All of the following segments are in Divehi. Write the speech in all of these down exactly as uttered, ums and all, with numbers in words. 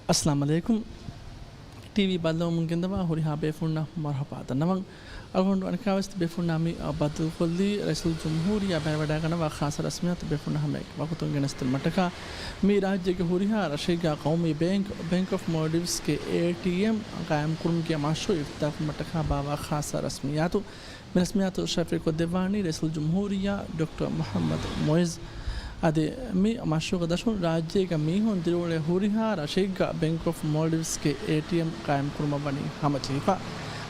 އައްސަލާމު ޢަލައިކުމް. ޓީވީ ބައްލަވަމުން ގެންދަވާ ހުރިހާ ބޭފުޅުންނަށް މަރުޙަބާ ދަންނަވަން. އަޅުގަނޑު އަނެއްކާވެސް ބޭފުޅުންނާ މި ބައްދަލުކޮށްލީ ރައީސުލްޖުމްހޫރިއްޔާ ބައިވެވަޑައިގަންނަވާ ޚާއްޞަ ރަސްމިއްޔާތު ބޭފުޅުންނާ ހަމައެކަނި ވަގުތުން ގެނެސްދިނުމަށްޓަކާ، މި ރާއްޖޭގެ ހުރިހާ ރަށެއްގަ ޤައުމީ ބޭންކް، ބޭންކް އޮފް މޯލްޑިވްސްގެ އޭޓީއެމް ޤާއިމްކުރުމުގެ މަޝްރޫޢު އިފްތިތާޙްކުރުމަށްޓަކާ ބާއްވާ ޚާއްޞަ ރަސްމިއްޔާތު. މި ރަސްމިއްޔާތު ޝަރަފްކޮށްދެއްވާނީ ރައީސުލްޖުމްހޫރިއްޔާ ޑޮކްޓަރ މުޙައްމަދު މުޢިއްޒު. އަދި މި މަޝްރޫޢުގެ ދަށުން ރާއްޖޭގަ މީހުން ދިރިއުޅޭ ހުރިހާ ރަށެއްގަ ބޭންކް އޮފް މޯލްޑިވްސްގެ އޭޓީއެމް ޤާއިމްކުރުމަށް ވަނީ ހަމަޖެހިފަ.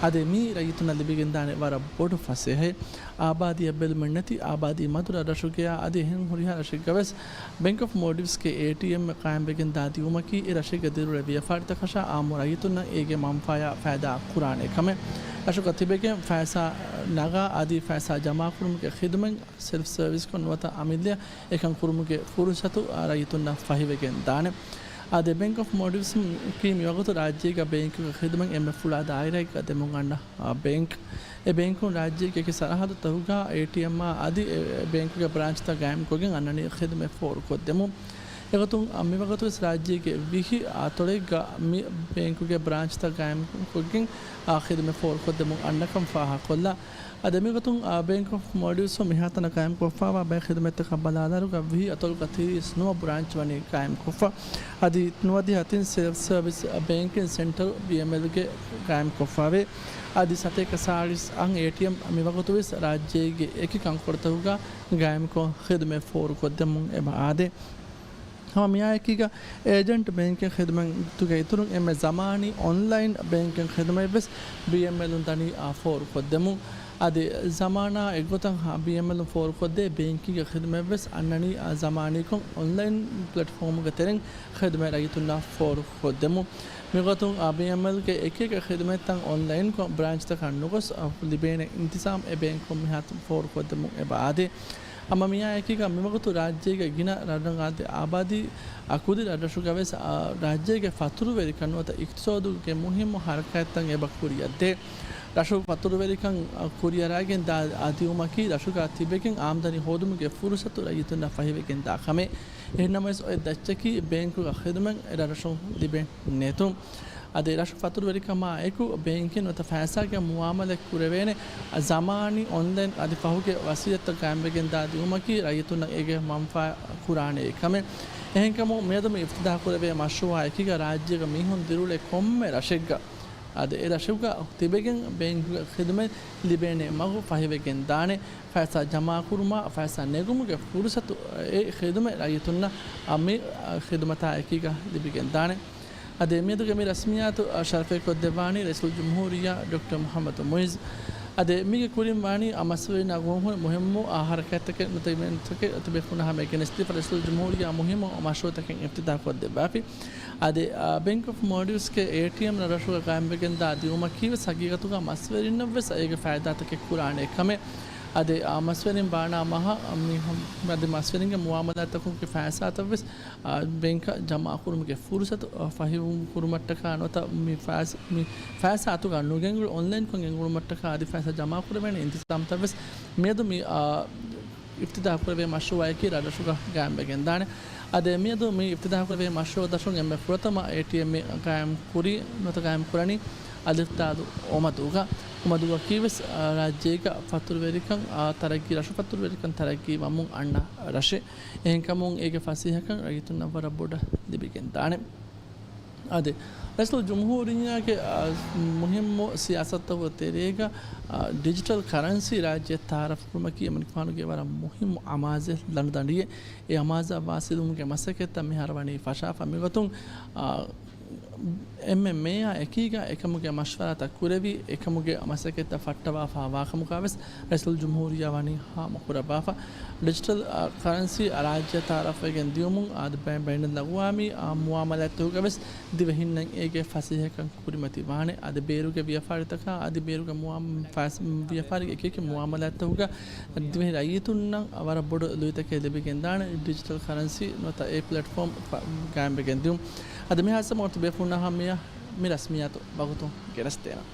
އަދި މީ ރައްޔިތުންނަށް ލިބިގެންދާނެ ވަރަށް ބޮޑު ފަސޭހައެއް. އާބާދީއަށް ބެލުމެއްނެތި، އާބާދީ މަދު ރަށްރަށުގެ އަދި އެހެން ހުރިހާ ރަށެއްގަވެސް ބޭންކް އޮފް މޯލްޑިވްސްގެ އޭޓީއެމް ޤާއިމްވެގެން ދާ ދިއުމަކީ، އެ ރަށެއްގަ ދިރިއުޅޭ ވިޔަފާރިތަކަށާ އާއްމު ރައްޔިތުންނަށް އޭގެ މަންފާޔާ ފައިދާ ކުރާނެ ކަމެއް. ރަށުގަ ތިބެގެން ފައިސާ ނަގާ އަދި ފައިސާ ޖަމާކުރުމުގެ ޚިދުމަތް ސެލްފް ސަރވިސްކޮށް ނުވަތަ އަމިއްލައަށް އެކަން ކުރުމުގެ ފުރުޞަތު ރައްޔިތުންނަށް ފަހިވެގެން ދާނެ. އާދެ، ބޭންކް އޮފް މޯލްޑިވްސް ކީ މިވަގުތު ރާއްޖޭގަ ބޭންކުގެ ޚިދުމަތް އެންމެ ފުޅާ ދާއިރާއެއްގަ ދެމުން އަންނަ، އާ، ބޭންކް. އެ ބޭންކުން ރާއްޖޭގެ އެކި ސަރަހައްދުތަކުގަ އޭޓީއެމްއާ އަދި އެ ބޭންކުގެ ބްރާންޗްތައް ގާއިމްކޮށްގެން އަންނަނީ ޚިދުމަތް ފޯރުކޮށްދެމުން. އެގޮތުން، އާ، މިވަގުތުވެސް ރާއްޖޭގެ ވިހި އަތޮޅެއްގަ މި ބޭންކުގެ ބްރާންޗްތައް ގާއިމްކޮށްގެން، އާ، ޚިދުމަތް ފޯރުކޮށްދެމުން އަންނަކަން ފާހަގަކޮށްލާ. އަދި މިގޮތުން، އާ، ބޭންކް އޮފް މޯލްޑިވްސް މިހާތަނަށް ގާއިމްކޮށްފައިވާ ބައެއް ޚިދުމަތްތަކަށް ބަލާލާއިރުގަ ވިހި އަތޮޅުގަ ތިރީސް ނުވަ ބްރާންޗް ވަނީ ގާއިމްކޮށްފަ. އަދި ނުވަދިހަ ތިން ސެލްފް ސަރވިސް ބޭންކިން ސެންޓަރު ބީއެމްއެލްގެ ގާއިމްކޮށްފައިވޭ. އަދި ސަތޭކަ ސާޅީސް އަށް އޭޓީއެމް މިވަގުތުވެސް ރާއްޖޭގެ އެކި ކަންކޮޅުތަކުގަ ގާއިމްކޮށް ޚިދުމަތް ފޯރުކޮށްދެމުން އެބަ އާދޭ. ހަމަ މިއާއެކީގަ އޭޖެންޓް ބޭންކިން ޚިދުމަތްތުގެ އިތުރުން އެންމެ ޒަމާނީ އޮންލައިން ބޭންކިން ޚިދުމަތްވެސް ބީއެމްއެލުން ދަނީ އާ ފޯރުކޮށްދެމުން. އަދި ޒަމާނާ އެއްގޮތަށް ބީއެމްއެލުން ފޯރުކޮށްދޭ ބޭންކިންގެ ޚިދުމަތްވެސް އަންނަނީ އާ ޒަމާނީކޮށް އޮންލައިން ޕްލެޓްފޯމުގެ ތެރެއިން ޚިދުމަތް ރައްޔިތުންނަށް ފޯރުކޮށްދެމުން. މިގޮތުން އާ ބީއެމްއެލްގެ އެކިއެކި ޚިދުމަތްތައް އޮންލައިންކޮށް ބްރާންޗްތަކަށް ނުގޮސް އާ ލިބޭނެ އިންތިޒާމް އެ ބޭންކުން މިހާތަނަށް ފޯރުކޮށްދެމުން އެބަ އާދޭ. ހަމަ މިއާއެކީގަ މިވަގުތު ރާއްޖޭގެ ގިނަ ރަށްރަށް އަދި އާބާދީ އަ، ކުދި ރަށްރަށުގަވެސް އާ، ރާއްޖޭގެ ފަތުރުވެރިކަން ނުވަތަ އިޤްތިޞާދުގެ މުހިއްމު ހަރަކާތްތައް އެބަ ކުރިއަށްދޭ. ރަށު ފަތުރުވެރިކަން އަ، ކުރިއަރައިގެން ދާ އަ، ދިއުމަކީ ރަށުގަ ތިބެގެން އާމްދަނީ ހޯދުމުގެ ފުރުޞަތު ރައްޔިތުންނަށް ފަހިވެގެން ދާ ކަމެއް. އެހެންނަމަވެސް އޮތް ދައްޗަކީ ބޭންކުގެ ޚިދުމަތް އެ ރަށްރަށުން ލިބެން ނެތުން. އަދި ރަށު ފަތުރުވެރިކަމާ އެކު ބޭންކިން ނުވަތަ ފައިސާގެ މުއާމަލާތް ކުރެވޭނެ ޒަމާނީ އޮންލައިން އަދި ފަހުގެ ވަސީލަތްތައް ގާއިމްވެގެން ދާ ދިއުމަކީ ރައްޔިތުންނަށް އޭގެ މަންފާ ކުރާނެ ކަމެއް. އެހެންކަމުން މިއަދު މި އިފްތިތާޙް ކުރެވޭ މަޝްރޫޢާ އެކީގަ ރާއްޖޭގަ މީހުން ދިރިއުޅޭ ކޮންމެ ރަށެއްގަ އަދި އެ ރަށުގަ ތިބެގެން ބޭންކުގެ ޚިދުމަތް ލިބޭނެ މަގު ފަހިވެގެން ދާނެ. ފައިސާ ޖަމާކުރުމާ، ފައިސާ ނެގުމުގެ ފުރުޞަތު އެ ޚިދުމަތް ރައްޔިތުންނަށް މި ޚިދުމަތާ އެކީގަ ލިބިގެން ދާނެ. އަދި މިއަދުގެ މި ރަސްމިއްޔާތު ޝަރަފްކޮށްދެއްވާނީ ރައީސުލްޖުމްހޫރިއްޔާ ޑޮކްޓަރ މުޙައްމަދު މުޢިއްޒު. އަދި މީގެ ކުރިން ވާނީ މަސްވެރިންނާ ގުޅުންހުރި މުހިއްމު އާ ހަރަކާތްތަކެއް ނުވަތަ އިވެންޓްތަކެއް ތިބޭފުޅުންނާ ހަމައަށް ގެނެސްދީފަ ރައީސުލްޖުމްހޫރިއްޔާ މުހިއްމު މަޝްރޫޢުތަކެއް އިފްތިތާޙްކޮށްދެއްވާފި. އަދި، އާ، ބޭންކް އޮފް މޯލްޑިވްސްގެ އޭޓީއެމް ރަށްރަށުގަ ގާއިމްވެގެންދާ ދިއުމަކީވެސް ހަގީގަތުގަ މަސްވެރިންނަށްވެސް އޭގެ ފައިދާތަކެއް ކުރާނެ ކަމެއް. އަދި، އާ، މަސްވެރިން ވާނާ މަހަށް މި-، އަދި މަސްވެރިންގެ މުއާމަލާތްތަކުގެ ފައިސާތައްވެސް، އާ، ބޭންކަށް ޖަމާކުރުމުގެ ފުރުޞަތު، އާ، ފަހިވަރުކުރުމަށްޓަކާ ނުވަތަ މި ފައިސް-، މި ފައިސާ އަތުގަ ނުގެންގުޅި އޮންލައިންކޮށް ގެންގުޅުމަށްޓަކާ އަދި ފައިސާ ޖަމާކުރެވޭނެ އިންތިޒާމްތައްވެސް މިއަދު މި، އާ، އިފްތިތާޙްކުރެވޭ މަޝްރޫޢަކީ ރަށްރަށުގަ ގާއިމްވެގެންދާނެ. އަދި މިއަދު މި އިފްތިތާޙްކުރެވޭ މަޝްރޫޢު ދަށުން އެންމެ ފުރަތަމަ އޭޓީއެމް ގާއިމްކުރީ ނުވަތަ ގާއިމްކުރަނީ އަލިފްދާލު އޮމަދޫގަ. އޮމަދޫއަކީވެސް، އާ، ރާއްޖޭގަ ފަތުރުވެރިކަން، އާ، ތަރައްގީ، ރަށު ފަތުރުވެރިކަން ތަރައްގީ ވަމުން އަންނަ ރަށެއް. އެހެންކަމުން އޭގެ ފަސޭހަކަން ރައްޔިތުންނަށް ވަރަށް ބޮޑަށް ލިބިގެންދާނެ. އާދެ، ރައީސުލްޖުމްހޫރިއްޔާގެ، އާ، މުހިއްމު ސިޔާސަތުތަކުގެ ތެރޭގަ، އާ، ޑިޖިޓަލް ކަރަންސީ ރާއްޖެއަށް ތައާރަފްކުރުމަކީ އެމަނިކުފާނުގެ ވަރަށް މުހިއްމު އަމާޒެއް ލަނޑުދަނޑިއެއް. އެ އަމާޒަށް ވާސިލުވުމުގެ މަސައްކަތްތައް މިހާރު ވަނީ ފަށާފަ. މިގޮތުން، އާ، އެންމެ މޭޔާ އެކީގަ އެކަމުގެ މަޝްވަރާތައް ކުރެވި، އެކަމުގެ މަސައްކަތްތައް ފައްޓަވާފަ ވާކަމުގަވެސް ރައީސުލްޖުމްހޫރިއްޔާ ވަނީ ހާމަކުރައްވާފަ. ޑިޖިޓަލް، އާ، ކަރަންސީ ރާއްޖެއަށް ތައާރަފްވެގެން ދިއުމުން އާދެ، ބައި-، ބައިނަލްއަގުވާމީ، އާ، މުއާމަލާތްތަކުގަވެސް ދިވެހިންނަށް އޭގެ ފަސޭހަކަން ކުރިމަތިވާނެ. އަދި ބޭރުގެ ވިޔަފާރިތަކާ، އަދި ބޭރުގެ މުއާ-، ފަސް-، ވިޔަފާރިގެ އެކިއެކި މުއާމަލާތްތަކުގަ ދިވެހި ރައްޔިތުންނަށް ވަރަށް ބޮޑު ލުއިތަކެއް ލިބިގެންދާނެ ޑިޖިޓަލް ކަރަންސީ ނުވަތަ އެ ޕްލެޓްފޯމް ފަ-، ގާއިމްވެގެން ދިއުން. އަދި މިހާ ސަމަ އޮތު ބޭފުޅުންނާ ހަމަޔަށް މި ރަސްމިއްޔާތު ވަގުތު ގެނެސްދޭނަން.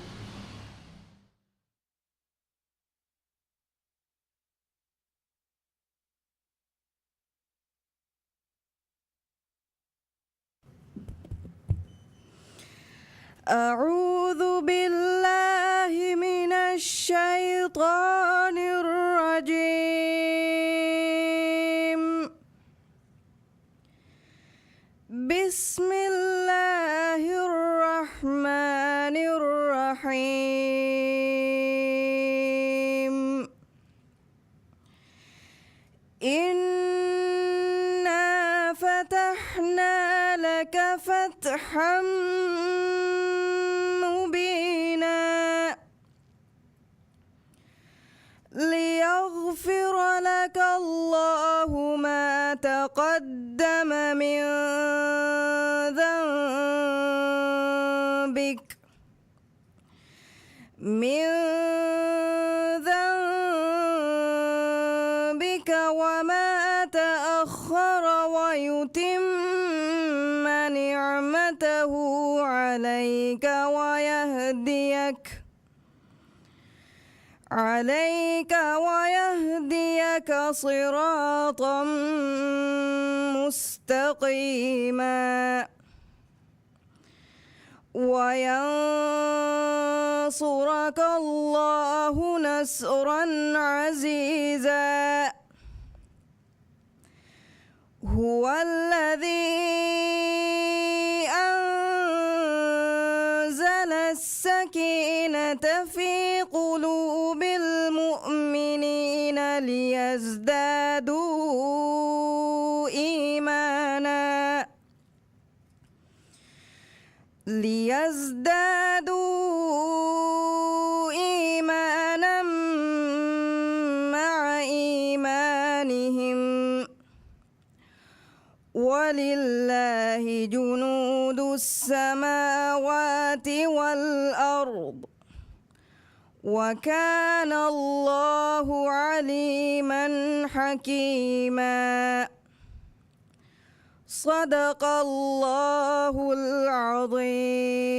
أعوذ بالله من الشيطان الرجيم. بسم الله الرحمن الرحيم. إنا فتحنا لك فتحا مبينا. ليغفر لك الله ما تقدم من ذنبك، من ذنبك وما تأخر ويتم نعمته عليك ويهديك عليك ويهديك صراطا مستقيما. وينصرك الله نصرا عزيزا. هو الذي أنزل السكينة في قلوب المؤمنين ليزدادوا إيمانا، ليزدادوا إيمانا مع إيمانهم، ولله جنود السماوات والأرض، وكان الله عليما حكيما. صدق الله العظيم.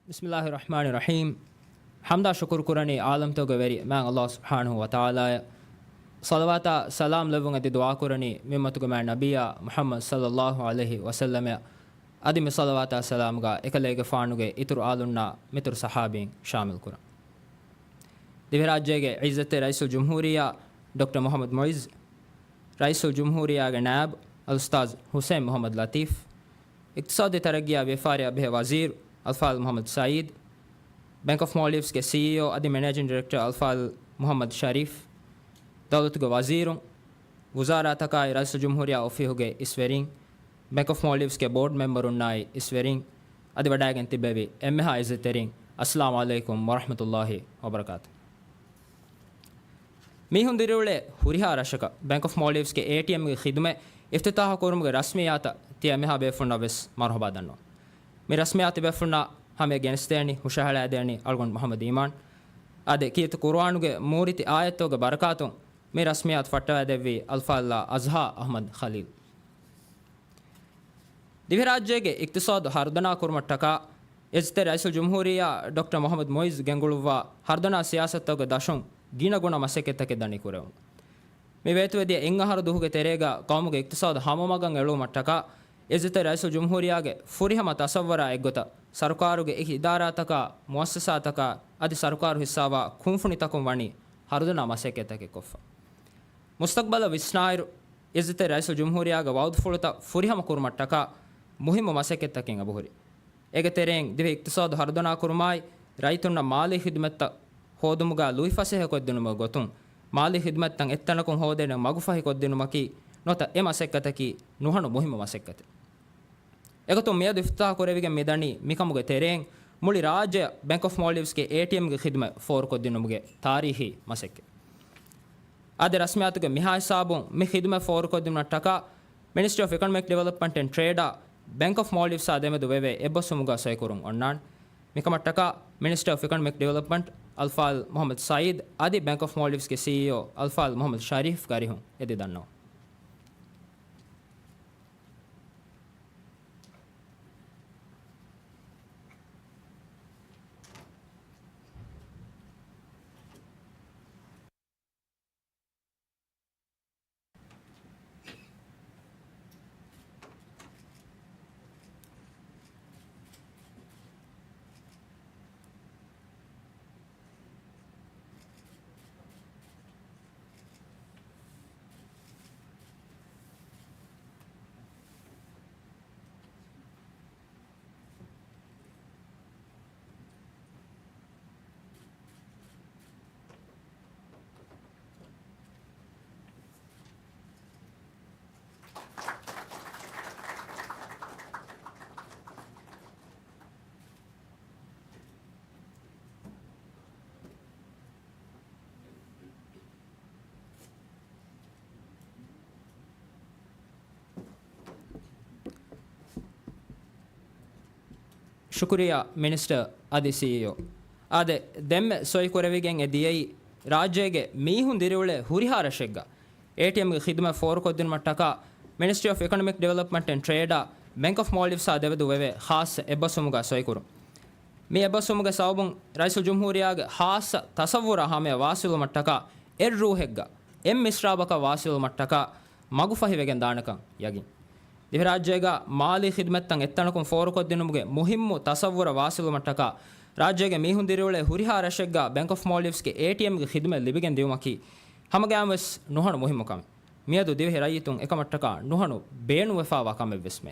بسم الله الرحمن الرحيم. ޙަމްދާ ޝުކުރު ކުރަނީ ޢާލަމްތަކުގެ ވެރި މާތް ﷲ ސުބްޙާނަހޫ ވަތަޢާލާއަށް. ޞަލަވާތާ ސަލާމް ލެއްވުން އެދި ދުޢާ ކުރަނީ މި އުއްމަތުގެ މާތް ނަބިއްޔާ މުޙައްމަދު ޞައްލައްލާހު ޢަލައިހި ވަސައްލަމައަށް. އަދި މި ޞަލަވާތާ ސަލާމްގަ އެކަލޭގެފާނުގެ އިތުރު އާލުންނާ މިތުރު ޞަޙާބީން ޝާމިލް ކުރަން. ދިވެހިރާއްޖޭގެ ޢިއްޒަތްތެރި ރައީސުލްޖުމްހޫރިއްޔާ ޑޮކްޓަރ މުޙައްމަދު މުޢިއްޒު، ރައީސުލްޖުމްހޫރިއްޔާގެ ނާއިބު އަލްއުސްތާޛު ޙުސައިން މުޙައްމަދު ލަތީފް، އިޤްތިޞާދީ ތަރައްގީއާ ވިޔަފާރިއާ ބެހޭ ވަޒީރު އަލްފާޟިލް މުޙައްމަދު ސަޢީދު، ބޭންކް އޮފް މޯލްޑިވްސްގެ ސީއީއޯ އަދި މެނޭޖިން ޑިރެކްޓަރ އަލްފާޟިލް މުޙައްމަދު ޝަރީފް، ދައުލަތުގެ ވަޒީރުން، ވުޒާރާތަކާއި ރައީސުލްޖުމްހޫރިއްޔާ އޮފީހުގެ އިސްވެރިން، ބޭންކް އޮފް މޯލްޑިވްސްގެ ބޯޑް މެމްބަރުންނާއި އިސްވެރިން، އަދި ވަޑައިގެން ތިއްބެވި އެންމެހާ ޢިއްޒަތްތެރިން، އައްސަލާމު ޢަލައިކުމް ވަރަޙްމަތުﷲ ވަބަރަކާތު. މީހުން ދިރިއުޅޭ ހުރިހާ ރަށަކަށް ބޭންކް އޮފް މޯލްޑިވްސްގެ އޭޓީއެމްގެ ޚިދުމަތް އިފްތިތާޙު ކުރުމުގެ ރަސްމިއްޔާތަށް ތިޔަ އެންމެހާ ބޭފުޅުންނަށް ވެސް މަރުޙަބާ ދަންނަވަން. މި ރަސްމިއްޔާތު ބޭފުޅުންނާ ހަމަޔަށް ގެނެސްދޭނީ ހުށަހަޅައިދޭނީ އަޅުގަނޑު މުޙައްމަދު އީމާން. އާދެ، ކީރިތި ޤުރުއާނުގެ މޫރިތި އާޔަތްތަކުގެ ބަރަކާތުން މި ރަސްމިއްޔާތު ފައްޓަވައިދެއްވީ އަލްފާޟިލާ އަޒްހާ އަޙްމަދު ޚަލީލް. ދިވެހިރާއްޖޭގެ އިޤްތިޞާދު ހަރުދަނާ ކުރުމަށްޓަކާ އިއްޒަތްތެރި ރައީސުލްޖުމްހޫރިއްޔާ ޑޮކްޓަރ މުޙައްމަދު މުޢިއްޒު ގެންގުޅުއްވާ ހަރުދަނާ ސިޔާސަތުތަކުގެ ދަށުން ގިނަގުނަ މަސައްކަތްތަކެއް ދަނީ ކުރެވުމުން. މި ވޭތުވެދިޔަ އެއް އަހަރު ދުވަހުގެ ތެރޭގަ ޤައުމުގެ އިޤްތިޞާދު ހަމަމަގަށް އެޅުވުމަށްޓަކާ އިއްޒަތްތެރި ރައީސުލްޖުމްހޫރިއްޔާގެ ފުރިހަމަ ތަޞައްވަރާ އެއްގޮތަށް ސަރުކާރުގެ އެކި އިދާރާތަކާ، މުއައްސަސާތަކާ އަދި ސަރުކާރު ހިއްސާވާ ކުންފުނިތަކުން ވަނީ ހަރުދަނާ މަސައްކަތްތަކެއް ކޮށްފަ. މުސްތަޤްބަލަށް ވިސްނާއިރު، އިއްޒަތްތެރި ރައީސުލްޖުމްހޫރިއްޔާގެ ވަޢުދުފުޅުތައް ފުރިހަމަ ކުރުމަށްޓަކާ މުހިއްމު މަސައްކަތްތަކެއް އެބަހުރި. އޭގެ ތެރެއިން ދިވެހި އިޤްތިޞާދު ހަރުދަނާކުރުމާއި، ރައްޔިތުންނަށް މާލީ ޚިދުމަތްތައް ހޯދުމުގަ ލުއިފަސޭހަކޮށްދިނުމުގެ ގޮތުން، މާލީ ޚިދުމަތްތައް އެއްތަނަކުން ހޯދޭނެ މަގުފަހިކޮށްދިނުމަކީ ނުވަތަ އެ މަސައްކަތަކީ ނުހަނު މުހިއްމު މަސައްކަތެއް. އެގޮތުން މިއަދު އިފްތިތާޙު ކުރެވިގެން މިދަނީ މިކަމުގެ ތެރެއިން މުޅި ރާއްޖެއަށް ބޭންކް އޮފް މޯލްޑިވްސްގެ އޭޓީއެމްގެ ޚިދުމަތް ފޯރުކޮށްދިނުމުގެ ތާރީޚީ މަސައްކަތް. އާދެ، ރަސްމިއްޔާތުގެ މިހާ ހިސާބުން މި ޚިދުމަތް ފޯރުކޮށްދިނުމަށްޓަކާ މިނިސްޓްރީ އޮފް އިކޮނޮމިކް ޑިވެލޮޕްމަންޓް އެންޑް ޓްރޭޑާ ބޭންކް އޮފް މޯލްޑިވްސްއާ ދެމެދު ވެވޭ އެއްބަސްވުމުގަ ސޮއިކުރުން އޮންނާނެ. މިކަމަށްޓަކާ މިނިސްޓަރ އޮފް އިކޮނޮމިކް ޑިވެލޮޕްމަންޓް އަލްފާޟިލް މުޙައްމަދު ސަޢީދު އަދި ބޭންކް އޮފް މޯލްޑިވްސްގެ ސީއީއޯ އަލްފާޟިލް މުޙައްމަދު ޝަރީފް ގަރިހުން އެދި ދަންނަވަން. ޝުކުރިއްޔާ މިނިސްޓަރ އަދި ސީއީއޯ. އާދެ، ދެންމެ ސޮއިކުރެވިގެން އެ ދިޔައީ ރާއްޖޭގެ މީހުން ދިރިއުޅޭ ހުރިހާ ރަށެއްގަ އޭޓީއެމްގެ ޚިދުމަތް ފޯރުކޮށްދިނުމަށްޓަކާ މިނިސްޓްރީ އޮފް އިކޮނޮމިކް ޑިވެލޮޕްމަންޓް އެންޑް ޓްރޭޑާ ބެންކް އޮފް މޯލްޑިވްސްއާ ދެވެދު ވެވޭ ޚާއްޞަ އެއްބަސްވުމުގަ ސޮއިކުރުން. މި އެއްބަސްވުމުގެ ސަބަބުން ރައީސުލްޖުމްހޫރިއްޔާގެ ޚާއްޞަ ތަޞައްވުރާ ހަމަޔަށް ވާސިލުވުމަށްޓަކާ އެއް ރޫހެއްގަ އެއް މިސްރާބަކަށް ވާސިލުވުމަށްޓަކާ މަގުފަހިވެގެން ދާނެކަން ޔަގީން. ދިވެހިރާއްޖޭގަ މާލީ ޚިދުމަތްތައް އެއްތަނަކުން ފޯރުކޮށްދިނުމުގެ މުހިއްމު ތަޞައްވުރަށް ވާސިލުވުމަށްޓަކާ ރާއްޖޭގެ މީހުން ދިރިއުޅޭ ހުރިހާ ރަށެއްގަ ބެންކް އޮފް މޯލްޑިވްސްގެ އޭޓީއެމްގެ ޚިދުމަތް ލިބިގެން ދިއުމަކީ ހަމަގައިމުވެސް ނުހަނު މުހިއްމު ކަމެއް. މިއަދު ދިވެހި ރައްޔިތުން އެކަމަށްޓަކާ ނުހަނު ބޭނުންވެފާވާ ކަމެއްވެސްމެ.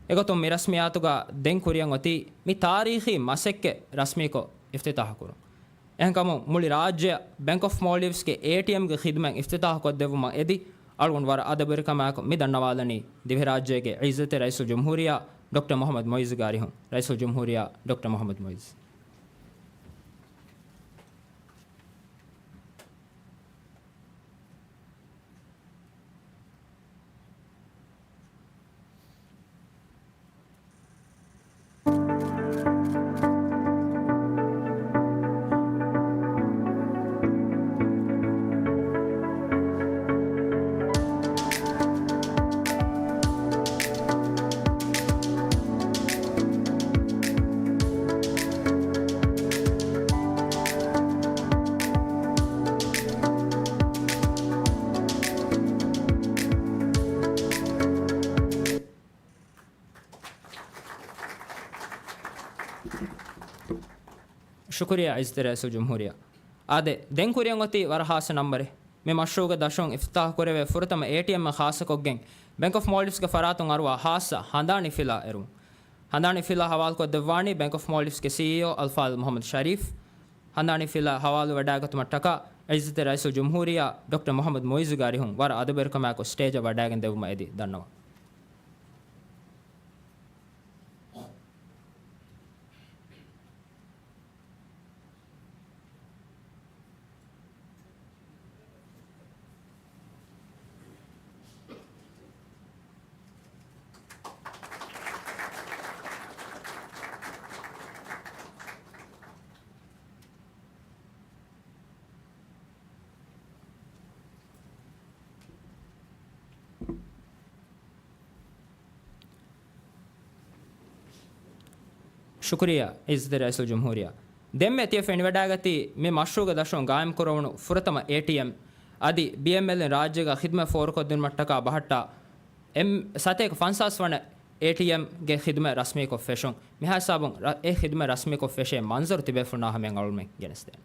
އެގޮތުން މި ރަސްމިއްޔާތުގަ ދެން ކުރިއަށް އޮތީ މި ތާރީޚީ މަސައްކަތް ރަސްމީކޮށް އިފްތިތާޙުކުރުން. އެހެންކަމުން މުޅި ރާއްޖެއަށް ބެންކް އޮފް މޯލްޑިވްސްގެ އޭޓީއެމްގެ ޚިދުމަތް އިފްތިތާޙުކޮށްދެއްވުމަށް އެދި، އަޅުގަނޑު ވަރަށް އަދަބުވެރިކަމާއެކު މި ދަންނަވާލަނީ ދިވެހިރާއްޖޭގެ ޢިއްޒަތްތެރި ރައީސުލްޖުމްހޫރިއްޔާ ޑޮކްޓަރ މުޙައްމަދު މުޢިއްޒުގެ އަރިހުން. ރައީސުލްޖުމްހޫރިއްޔާ ޑޮކްޓަރ މުޙައްމަދު މުޢިއްޒު. ޝުކުރިއްޔާ ޢިއްޒަތްތެރި ރައީސުލްޖުމްހޫރިއްޔާ. އާދެ، ދެން ކުރިއަށް އޮތީ ވަރަށް ހާއްސަ ނަންބަރެއް. މި މަޝްރޫޢުގެ ދަށުން އިފްތިތާޙު ކުރެވޭ ފުރަތަމަ އޭޓީއެމްއެއް ޚާއްޞަކޮށްގެން، ބެންކް އޮފް މޯލްޑިވްސްގެ ފަރާތުން އަރުވާ ހާއްސަ ހަނދާނީ ފިލާ އެރުވުން. ހަނދާނީ ފިލާ ހަވާލުކޮށްދެއްވާނީ ބެންކް އޮފް މޯލްޑިވްސްގެ ސީއީއޯ އަލްފާޟިލް މުޙައްމަދު ޝަރީފް. ހަނދާނީ ފިލާ ހަވާލުވެވަޑައިގަތުމަށްޓަކާ ޢިއްޒަތްތެރި ރައީސުލްޖުމްހޫރިއްޔާ ޑޮކްޓަރ މުޙައްމަދު މުޢިއްޒުގެ އަރިހުން ވަރަށް އަދަބުވެރިކަމާއެކު ސްޓޭޖަށް ވަޑައިގެން ދެއްވުމަށް އެދި ދަންނަވަން. ޝުކުރިއްޔާ ޢިއްޒަތްތެރި ރައީސުލްޖުމްހޫރިއްޔާ. ދެންމެ ތިޔަ ފެނިވަޑައިގަތީ މި މަޝްރޫޢުގެ ދަށުން ގާއިމްކުރެވުނު ފުރަތަމަ އޭޓީއެމް އަދި ބީއެމްއެލްއިން ރާއްޖޭގަ ޚިދުމަތް ފޯރުކޮށްދިނުމަށްޓަކާ ބަހައްޓާ އެމް ސަތޭކަ ފަންސާސް ވަނަ އޭޓީއެމްގެ ޚިދުމަތް ރަސްމީކޮށް ފެށުން. މިހާ ހިސާބުން ރަ-، އެ ޚިދުމަތް ރަސްމީކޮށް ފެށޭ މަންޒަރު ތިބޭފުޅުންނާ ހަމަޔަށް އަޅުމެން ގެނެސްދޭނެ.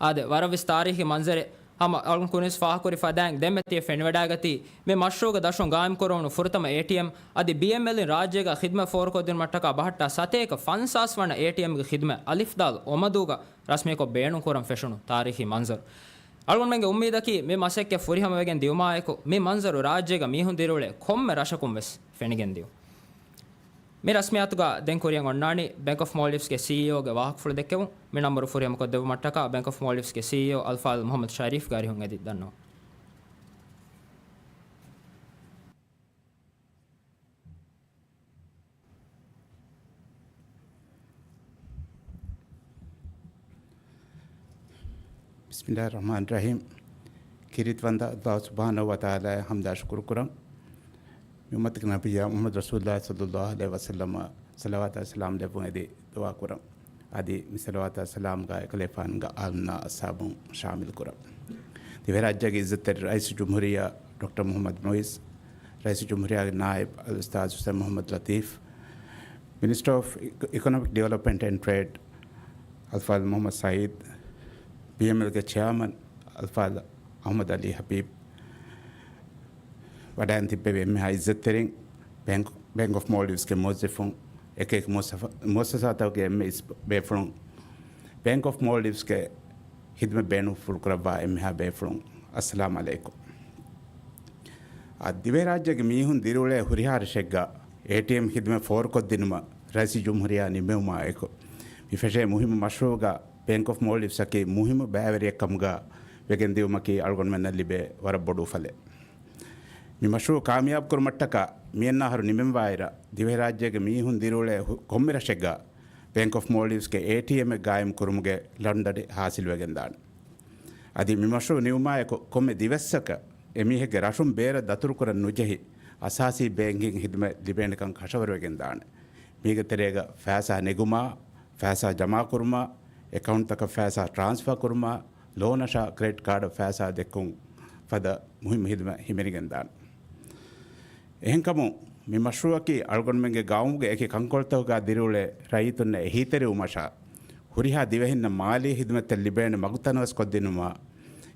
އާދެ، ވަރަށްވެސް ތާރީޚީ މަންޒަރެއް. ހަމަ އަޅުގަނޑު ކުރިންވެސް ފާހަގަކުރި ފަދައިން ދެންމެ ތިޔަ ފެނިވަޑައިގަތީ މި މަޝްރޫޢުގެ ދަށުން ގާއިމްކުރެވުނު ފުރަތަމަ އޭޓީއެމް އަދި ބީއެމްއެލްއިން ރާއްޖޭގަ ޚިދުމަތް ފޯރުކޮށްދިނުމަށްޓަކާ ބަހައްޓާ ސަތޭކަ ފަންސާސް ވަނަ އޭޓީއެމްގެ ޚިދުމަތް އަލިފް ދާލް އޮމަދޫގަ ރަސްމީކޮށް ބޭނުންކުރަން ފެށުނު ތާރީޚީ މަންޒަރު. އަޅުގަނޑުމެންގެ އުއްމީދަކީ މި މަސައްކަތް ފުރިހަމަވެގެން ދިޔުމާއެކު މި މަންޒަރު ރާއްޖޭގަ މީހުން ދިރިއުޅޭ ކޮންމެ ރަށަކުން ވެސް ފެނިގެން ދިޔުން. މި ރަސްމިއްޔާތުގަ ދެން ކުރިއަށް އޮންނާނީ ބެންކް އޮފް މޯލްޑިވްސްގެ ސީއީއޯގެ ވާހަކަފުޅު ދެއްކެވުން. މި ނަންބަރު ފުރިހަމަކޮށްދެއްވުމަށްޓަކާ ބެންކް އޮފް މޯލްޑިވްސްގެ ސީއީއޯ އަލްފާޟިލް މުޙައްމަދު ޝަރީފްގެ އަރިހުން އެދި ދަންނަވަން. ބިސްމިއްލާހިއްރަޙްމާނިއްރަޙީމް. ކީރިތިވަންތަ ﷲ ސުބްޙާނަހޫ ވަތަޢާލާއަށް ޙަމްދާ ޝުކުރު ކުރަން. މި އުއްމަތުގެ ނަބިއްޔާ މުޙައްމަދު ރަސޫލުﷲ ޞައްލަﷲ ޢަލައިހި ވަސައްލަމަށް ޞަލަވާތާ ސަލާމް ލެއްވުން އެދި ދުޢާ ކުރަން. އަދި މި ސަލަވާތާ ސަލާމްގާ އެކަލޭފާނުގެ އާލްމުނާ އަސްހާބުން ޝާމިލް ކުރަން. ދިވެހިރާއްޖޭގެ އިއްޒަތްތެރި ރައީސު ޖުމްހޫރިއްޔާ ޑޮކްޓަރ މުޙައްމަދު މުޢިއްޒު، ރައީސު ޖުމްހޫރިއްޔާގެ ނާއިބު އަލްއުސްތާޛު ޙުސައިން މުޙައްމަދު ލަތީފް، މިނިސްޓަރ އޮފް އިކޮނޮމިކް ޑިވެލޮޕްމަންޓް އެންޑް ޓްރޭޑް އަލްފާޟިލް މުޙައްމަދު ސަޢީދު، ބީއެމްއެލްގެ ޗެއާމަން އަލްފާޟިލް އަޙްމަދު ޢަލީ ޙަބީބް، ވަޑައިން ތިއްބެވި އެންމެހާ އިއްޒަތްތެރިން، ބޭންކް، ބޭންކް އޮފް މޯލްޑިވްސްގެ މުވައްޒަފުން، އެކިއެކި މުއައްސަފާ-، މުއައްސަސާތަކުގެ އެންމެ އިސް ބޭފުޅުން، ބޭންކް އޮފް މޯލްޑިވްސްގެ ޚިދުމަތް ބޭނުންފުޅު ކުރައްވާ އެންމެހާ ބޭފުޅުން، އައްސަލާމް ޢަލައިކުމް. އަދި ދިވެހިރާއްޖޭގެ މީހުން ދިރިއުޅޭ ހުރިހާ ރަށެއްގަ އޭޓީއެމް ޚިދުމަތް ފޯރުކޮށްދިނުމަށް ރައީސު ޖުމްހޫރިއްޔާ ނިންމެވުމާ އެކު، މި ފެށޭ މުހިއްމު މަޝްރޫޢުގަ ބޭންކް އޮފް މޯލްޑިވްސްއަކީ މުހިއްމު ބައިވެރިއެއްކަމުގަ ވެގެންދިއުމަކީ އަޅުގަނޑުމެންނަށް ލިބޭ ވަރަށް ބޮޑު އުފަލެއް. މި މަޝްރޫޢު ކާމިޔާބު ކުރުމަށްޓަކާ މިއަންނަ އަހަރު ނިމެންވާއިރަށް، ދިވެހިރާއްޖޭގެ މީހުން ދިރިއުޅޭ ހު-، ކޮންމެ ރަށެއްގަ ބޭންކް އޮފް މޯލްޑިވްސްގެ އޭޓީއެމްއެއް ގާއިމް ކުރުމުގެ ލަނޑުދަނޑި ޙާޞިލުވެގެންދާނެ. އަދި މި މަޝްރޫޢު ނިމުމާއެކު، ކޮންމެ ދިވެއްސަކަށް އެމީހެއްގެ ރަށުން ބޭރަށް ދަތުރުކުރަން ނުޖެހި، އަސާސީ ބޭންކިން ޚިދުމަތް ލިބޭނެކަން ކަށަވަރުވެގެންދާނެ. މީގެ ތެރޭގަ ފައިސާ ނެގުމާ، ފައިސާ ޖަމާކުރުމާ، އެކައުންޓްތަކަށް ފައިސާ ޓްރާންސްފާ ކުރުމާ، ލޯނަށާ ކްރެޑިޓް ކާޑަށް ފައިސާ ދެއްކުން ފަދަ މުހިއްމު ޚިދުމަތް ހިމެނިގެންދާނެ. އެހެންކަމުން، މި މަޝްރޫޢަކީ އަޅުގަނޑުމެންގެ ގައުމުގެ އެކި ކަންކޮޅުތަކުގަ ދިރިއުޅޭ ރައްޔިތުންނަށް އެހީތެރިވުމަށާ، ހުރިހާ ދިވެހިންނަށް މާލީ ޚިދުމަތްތައް ލިބޭނެ މަގު ތަނަވަސްކޮށްދިނުމާ،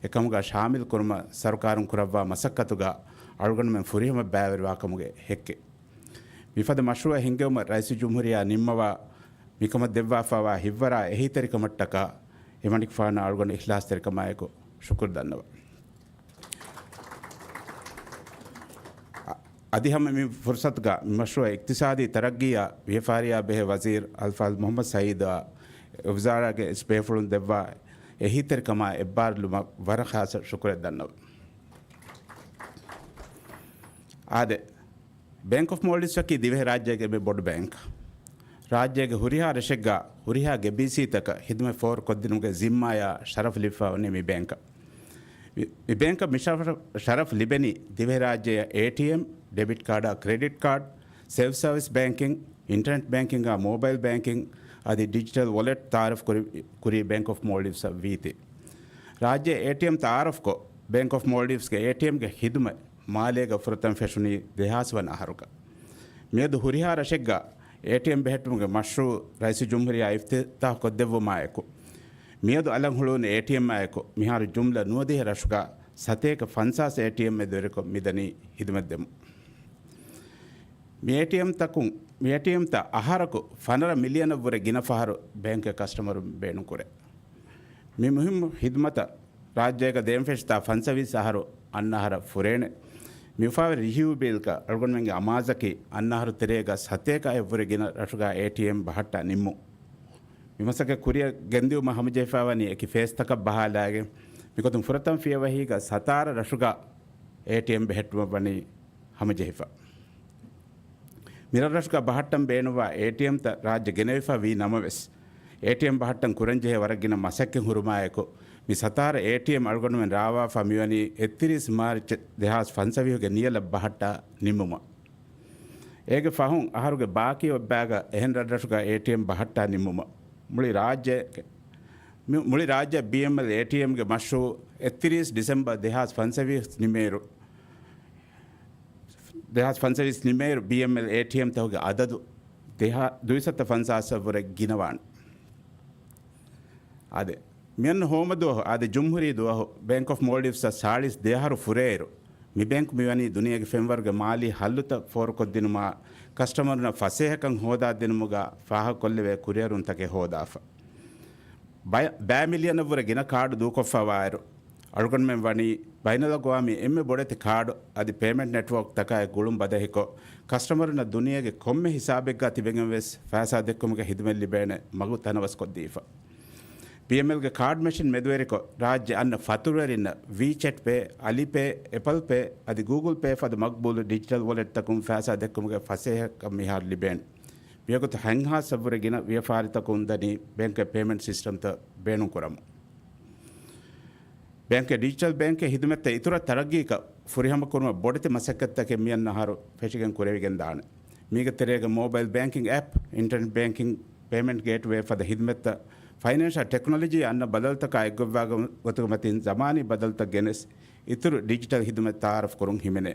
އެކަމުގަ ޝާމިލް ކުރުމަށް ސަރުކާރުން ކުރައްވާ މަސައްކަތުގަ އަޅުގަނޑުމެން ފުރިހަމަ ބައިވެރިވާކަމުގެ ހެއްކެއް. މިފަދަ މަޝްރޫޢެއް ހިންގެވުމަށް ރައީސު ޖުމްހޫރިއްޔާ ނިންމަވާ، މިކަމަށް ދެއްވާފައިވާ ހިތްވަރާ އެހީތެރިކަމަށްޓަކާ، އެމަނިކުފާނަށް އަޅުގަނޑު އިޚްލާޞްތެރިކަމާއެކު ޝުކުރު ދަންނަވަން. އަ-، އަދި ހަމަ މި ފުރުޞަތުގަ މި މަޝްރޫޢަށް އިޤްތިޞާދީ ތަރައްގީއާ ވިޔަފާރިއާ ބެހޭ ވަޒީރު އަލްފާޟިލް މުޙައްމަދު ސަޢީދުއާ އެ ވުޒާރާގެ އިސް ބޭފުޅުން ދެއްވާ އެހީތެރިކަމާ އެއްބާރުލުމަށް ވަރަށް ޚާއްޞަ ޝުކުރެއް ދަންނަވަން. އާދެ، ބޭންކް އޮފް މޯލްޑިވްސްއަކީ ދިވެހިރާއްޖޭގެ އެންމެ ބޮޑު ބޭންކް. ރާއްޖޭގެ ހުރިހާ ރަށެއްގަ ހުރިހާ ގެބީސީތަކަށް ޚިދުމަތް ފޯރުކޮށްދިނުމުގެ ޒިންމާޔާ ޝަރަފް ލިބިފައިވަނީ މި ބޭންކަށް. މި، މި ބޭންކަށް މި ޝަރަފް، ޝަރަފް ލިބެނީ ދިވެހިރާއްޖެއަށް އޭޓީއެމް، ޑެބިޓް ކާޑާ ކްރެޑިޓް ކާޑް، ސެލްފް ސަރވިސް ބޭންކިން، އިންޓަރނެޓް ބޭންކިންއާ މޯބައިލް ބޭންކިން އަދި ޑިޖިޓަލް ވޮލެޓް ތައާރަފް ކުރި، ކުރީ ބޭންކް އޮފް މޯލްޑިވްސްއަށް ވީތީ. ރާއްޖެ އޭޓީއެމް ތައާރަފްކޮށް، ބޭންކް އޮފް މޯލްޑިވްސްގެ އޭޓީއެމްގެ ޚިދުމަތް މާލޭގަ ފުރަތަމަ ފެށުނީ ދެހާސް ވަނަ އަހަރުގަ. މިއަދު ހުރިހާ ރަށެއްގަ އޭޓީއެމް ބެހެއްޓުމުގެ މަޝްރޫޢު ރައީސު ޖުމްހޫރިއްޔާ އިފްތިތާޙު ކޮށްދެއްވުމާއެކު، މިއަދު އަލަށް ހުޅުވުނު އޭޓީއެމްއާއެކު، މިހާރު ޖުމްލަ ނުވަދިހަ ރަށުގަ ސަތޭކަ ފަންސާސް އޭޓީއެމް މެދުވެރިކޮށް މިދަނީ ޚިދުމަތް ދެމުން. މި އޭޓީއެމްތަކުން، މި އޭޓީއެމްތައް އަހަރަކު ފަނަރަ މިލިއަނަށްވުރެ ގިނަ ފަހަރު ބޭންކެއް ކަސްޓަމަރުން ބޭނުންކުރޭ. މި މުހިއްމު ޚިދުމަތަށް ރާއްޖޭގަ ދޭން ފެށިތާ ފަންސަވީސް އަހަރު އަންނަ އަހަރަށް ފުރޭނެ. މި އުފާވެރި ރިހިއު ބިލްގަ އަޅުގަނޑުމެންގެ އަމާޒަކީ އަންނަ އަހަރު ތެރޭގަ ސަތޭކައެއްވުރެ ގިނަ ރަށުގަ އޭޓީއެމް ބަހައްޓާ ނިންމުން. މި މަސައްކަތް ކުރިއަށް ގެންދިއުމަށް ހަމަޖެހިފައިވަނީ އެކި ފޭސްތަކަށް ބަހާލާގެން، މިގޮތުން ފުރަތަމަ ފިޔަވަހީގަ ސަތާރަ ރަށުގަ އޭޓީއެމް ބެހެއްޓުމަށް ވަނީ ހަމަޖެހިފަ. މިރަށްރަށުގަ ބަހައްޓަން ބޭނުންވާ އޭޓީއެމްތައް ރާއްޖެ ގެނެވިފަ ވީ ނަމަވެސް، އޭޓީއެމް ބަހައްޓަން ކުރަންޖެހޭ ވަރަށް ގިނަ މަސައްކަތް ހުރުމާއެކު، މި ސަތާރަ އޭޓީއެމް އަޅުގަނޑުމެން ރާވާފަ މިވަނީ އެއްތިރީސް މާރްޗް ދެހާސް ފަންސަވީހުގެ ނިޔަލަށް ބަހައްޓާ ނިންމުމަށް. އޭގެ ފަހުން އަހަރުގެ ބާކީ އޮތްބައިގަ އެހެން ރަށްރަށުގަ އޭޓީއެމް ބަހައްޓާ ނިންމުމަށް. މުޅި ރާއްޖެ، މި-، މުޅި ރާއްޖެ ބީއެމްއެލް އޭޓީއެމްގެ މަޝްރޫޢު އެއްތިރީސް ޑިސެމްބަރު ދެހާސް ފަންސަވީސް ނިމޭއިރު، ދެހާސް ފަންސަވީސް ނިމޭއިރު ބީއެމްއެލް އޭޓީއެމްތަކުގެ އަދަދު ދެހާ-، ދުއިސައްތަ ފަންސާސްއަށްވުރެ ގިނަވާނެ. އާދެ، މިއަންނަ ހޯމަ ދުވަހު، އާދެ، ޖުމްހޫރީ ދުވަހު ބޭންކް އޮފް މޯލްޑިވްސްއަށް ސާޅީސް ދެ އަހަރު ފުރޭއިރު، މި ބޭންކް މިވަނީ ދުނިޔޭގެ ފެންވަރުގެ މާލީ ހައްލުތައް ފޯރުކޮށްދިނުމާ، ކަސްޓަމަރުންނަށް ފަސޭހަކަން ހޯދާދިނުމުގަ ފާހަގަކޮށްލެވޭ ކުރިއެރުންތަކެއް ހޯދާފަ. ބައި-، ބައި މިލިއަނަށްވުރެ ގިނަ ކާޑު ދޫކޮށްފަވާއިރު، އަޅުގަނޑުމެން ވަނީ ބައިނަލްއަގްވާމީ އެންމެ ބޮޑެތި ކާޑު އަދި ޕޭމެންޓް ނެޓްވޯކް ތަކާއި ގުޅުން ބަދަހިކޮށް، ކަސްޓަމަރުންނަށް ދުނިޔޭގެ ކޮންމެ ހިސާބެއްގަ ތިބެގެން ވެސް ފައިސާ ދެއްކުމުގެ ޚިދުމަތް ލިބޭނެ މަގު ތަނަވަސްކޮށްދީފަ. ބީއެމްއެލްގެ ކާޑް މެޝިން މެދުވެރިކޮށް، ރާއްޖެ އަންނަ ފަތުރުވެރިންނަށް ވީޗެޓް ޕޭ، އަލި ޕޭ، އެޕަލް ޕޭ އަދި ގޫގުލް ޕޭ ފަދަ މަގްބޫލު ޑިޖިޓަލް ވޮލެޓްތަކުން ފައިސާ ދެއްކުމުގެ ފަސޭހަކަން މިހާރު ލިބޭނެ. މިވަގުތު ހަތްހާސްއަށްވުރެ ގިނަ ވިޔަފާރިތަކުން އުނދަނީ ބޭންކްގެ ޕޭމެންޓް ސިސްޓަމްތައް ބޭނުންކުރަމުން. ބޭންކްގެ ޑިޖިޓަލް ބޭންކްގެ ޚިދުމަތްތައް އިތުރަށް ތަރައްގީކޮށް، ފުރިހަމަކުރުމަށް ބޮޑެތި މަސައްކަތްތަކެއް މިއަންނަ އަހަރު ފެށިގެން ކުރެވިގެންދާނެ. މީގެ ތެރޭގަ މޯބައިލް ބޭންކިން އެޕް، އިންޓަރނެޓް ބޭންކިން ޕޭމެންޓް ގޭޓްވޭ ފަދަ ހިދުމަތްތައް، ފައިނޭންޝަލް ޓެކްނޮލޮޖީ އަންނަ ބަދަލުތަކާ އެއްގޮތްވާ ގޮތުގެ މަތިން ޒަމާނީ ބަދަލުތައް ގެނެސް، އިތުރު ޑިޖިޓަލް ހިދުމަތް ތައާރަފް ކުރުން ހިމެނޭ.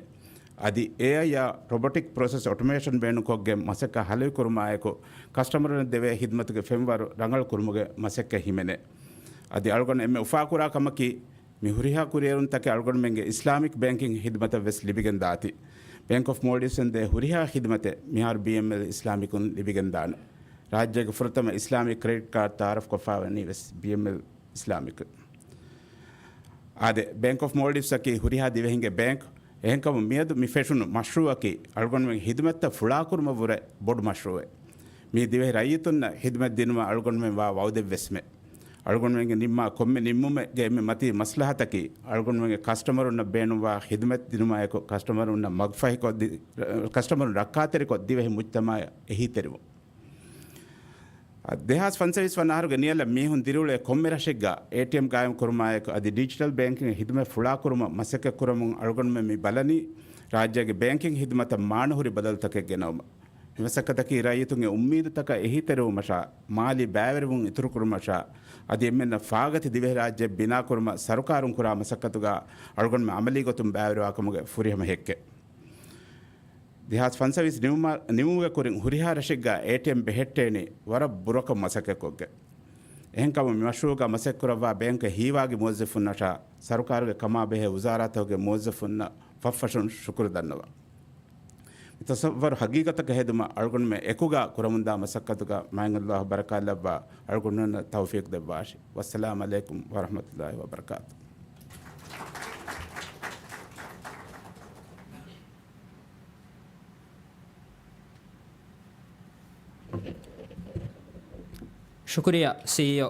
އަދި އޭއައިއާ ރޮބޮޓިކް ޕްރޮސެސް އޮޓޮމޭޝަން ބޭނުންކޮށްގެން މަސައްކަތް ހަލުވި ކުރުމާއެކު، ކަސްޓަމަރުން ދެވޭ ހިދުމަތުގެ ފެންވަރު ރަނގަޅު ކުރުމުގެ މަސައްކަތް ހިމެނޭ. އަދި އަޅުގަނޑު އެންމެ އުފާކުރާ ކަމަކީ، މި ހުރިހާ ކުރިއެރުންތަކެއް އަޅުގަނޑުމެންގެ އިސްލާމިކް ބޭންކިން ހިދުމަތަށް ވެސް ލިބިގެން ދާތީ. ބޭންކް އޮފް މޯލްޑިވްސްއިން ދޭ ހުރިހާ ހިދުމަތެއް މިހާރު ބީއެމްއެލް އިސްލާމިކުން ލިބިގެން ދާނެ. ރާއްޖޭގެ ފުރަތަމަ އިސްލާމިކް ކްރެޑިޓް ކާޑް ތައާރަފް ކޮށްފައިވަނީ ވެސް ބީއެމްއެލް އިސްލާމިކް. އާދެ، ބޭންކް އޮފް މޯލްޑިވްސްއަކީ ހުރިހާ ދިވެހިންގެ ބޭންކް. އެހެންކަމުން މިއަދު މި ފެށުނު މަޝްރޫއަކީ އަޅުގަނޑުމެން ހިދުމަތްތައް ފުޅާކުރުމަށްވުރެ ބޮޑު މަޝްރޫއެއް. މީ ދިވެހި ރައްޔިތުންނަށް ހިދުމަތް ދިނުމަށް އަޅުގަނޑުމެން ވާ ވައުދެއްވެސްމެ. އަޅުގަނޑުމެންގެ ނިންމާ ކޮންމެ ނިންމުމެއްގެ އެންމެ މަތީ މަސްލަހަތަކީ، އަޅުގަނޑުމެންގެ ކަސްޓަމަރުންނަށް ބޭނުންވާ ހިދުމަތް ދިނުމާއެކު، ކަސްޓަމަރުންނަށް މަގުފަހިކޮށް ދި-، ކަސްޓަމަރުން ރައްކާތެރިކޮށް ދިވެހި މުޖްތަމަޢަށް އެހީތެރިވުން. ދެހާސް ފަންސަވީސް ވަނަ އަހަރުގެ ނިޔަލަށް މީހުން ދިރިއުޅޭ ކޮންމެ ރަށެއްގަ އޭޓީއެމް ގާއިމް ކުރުމާއެކު، އަދި ޑިޖިޓަލް ބޭންކިން ހިދުމަތް ފުޅާކުރުމަށް މަސައްކަތް ކުރަމުން އަޅުގަނޑުމެން މި ބަލަނީ، ރާއްޖޭގެ ބޭންކިން ހިދުމަތަށް މާނަހުރި ބަދަލުތަކެއް ގެނައުމަށް. މި މަސައްކަތަކީ ރައްޔިތުންގެ އުއްމީދުތަކަށް އެހީތެރިވުމަށާ، މާލީ ބައިވެރިވުން އިތުރުކުރުމަށާ، އަދި އެންމެންނަށް ފާގަތި ދިވެހިރާއްޖެ ބިނާކުރުމަށް ސަރުކާރުން ކުރާ މަސައްކަތުގަ އަޅުގަނޑުމެން އަމަލީ ގޮތުން ބައިވެރިވާކަމުގެ ފުރިހަމަ ހެއްކެއް. ދެހާސް ފަންސަވީސް ނިމުމަ-، ނިމުމުގެ ކުރިން ހުރިހާ ރަށެއްގަ އޭޓީއެމް ބެހެއްޓޭނީ ވަރަށް ބުރަކޮށް މަސައްކަތްކޮށްގެން. އެހެންކަމުން މި މަޝްރޫއުގަ މަސައްކަތްކުރައްވާ ބޭންކްގެ ހީވާގި މުވައްޒަފުންނަށާ، ސަރުކާރުގެ ކަމާބެހޭ ވުޒާރާތަކުގެ މުވައްޒަފުންނަށް ފަށްފަށުން ޝުކުރު ދަންނަވަން. މި ތަޞައްވަރު ހަގީގަތަކަށް ހެދުމަށް އަޅުގަނޑުމެން އެކުގަ ކުރަމުންދާ މަސައްކަތުގަ މާތް ﷲ ބަރަކާތްލައްވާ އަޅުގަނޑުމެންނަށް ތައުފީޤު ދެއްވާށި. ވައްސަލާމް ޢަލައިކުމް ވަރަޙްމަތުﷲ ވަބަރަކާތު. ޝުކުރިއްޔާ، ސީއީއޯ.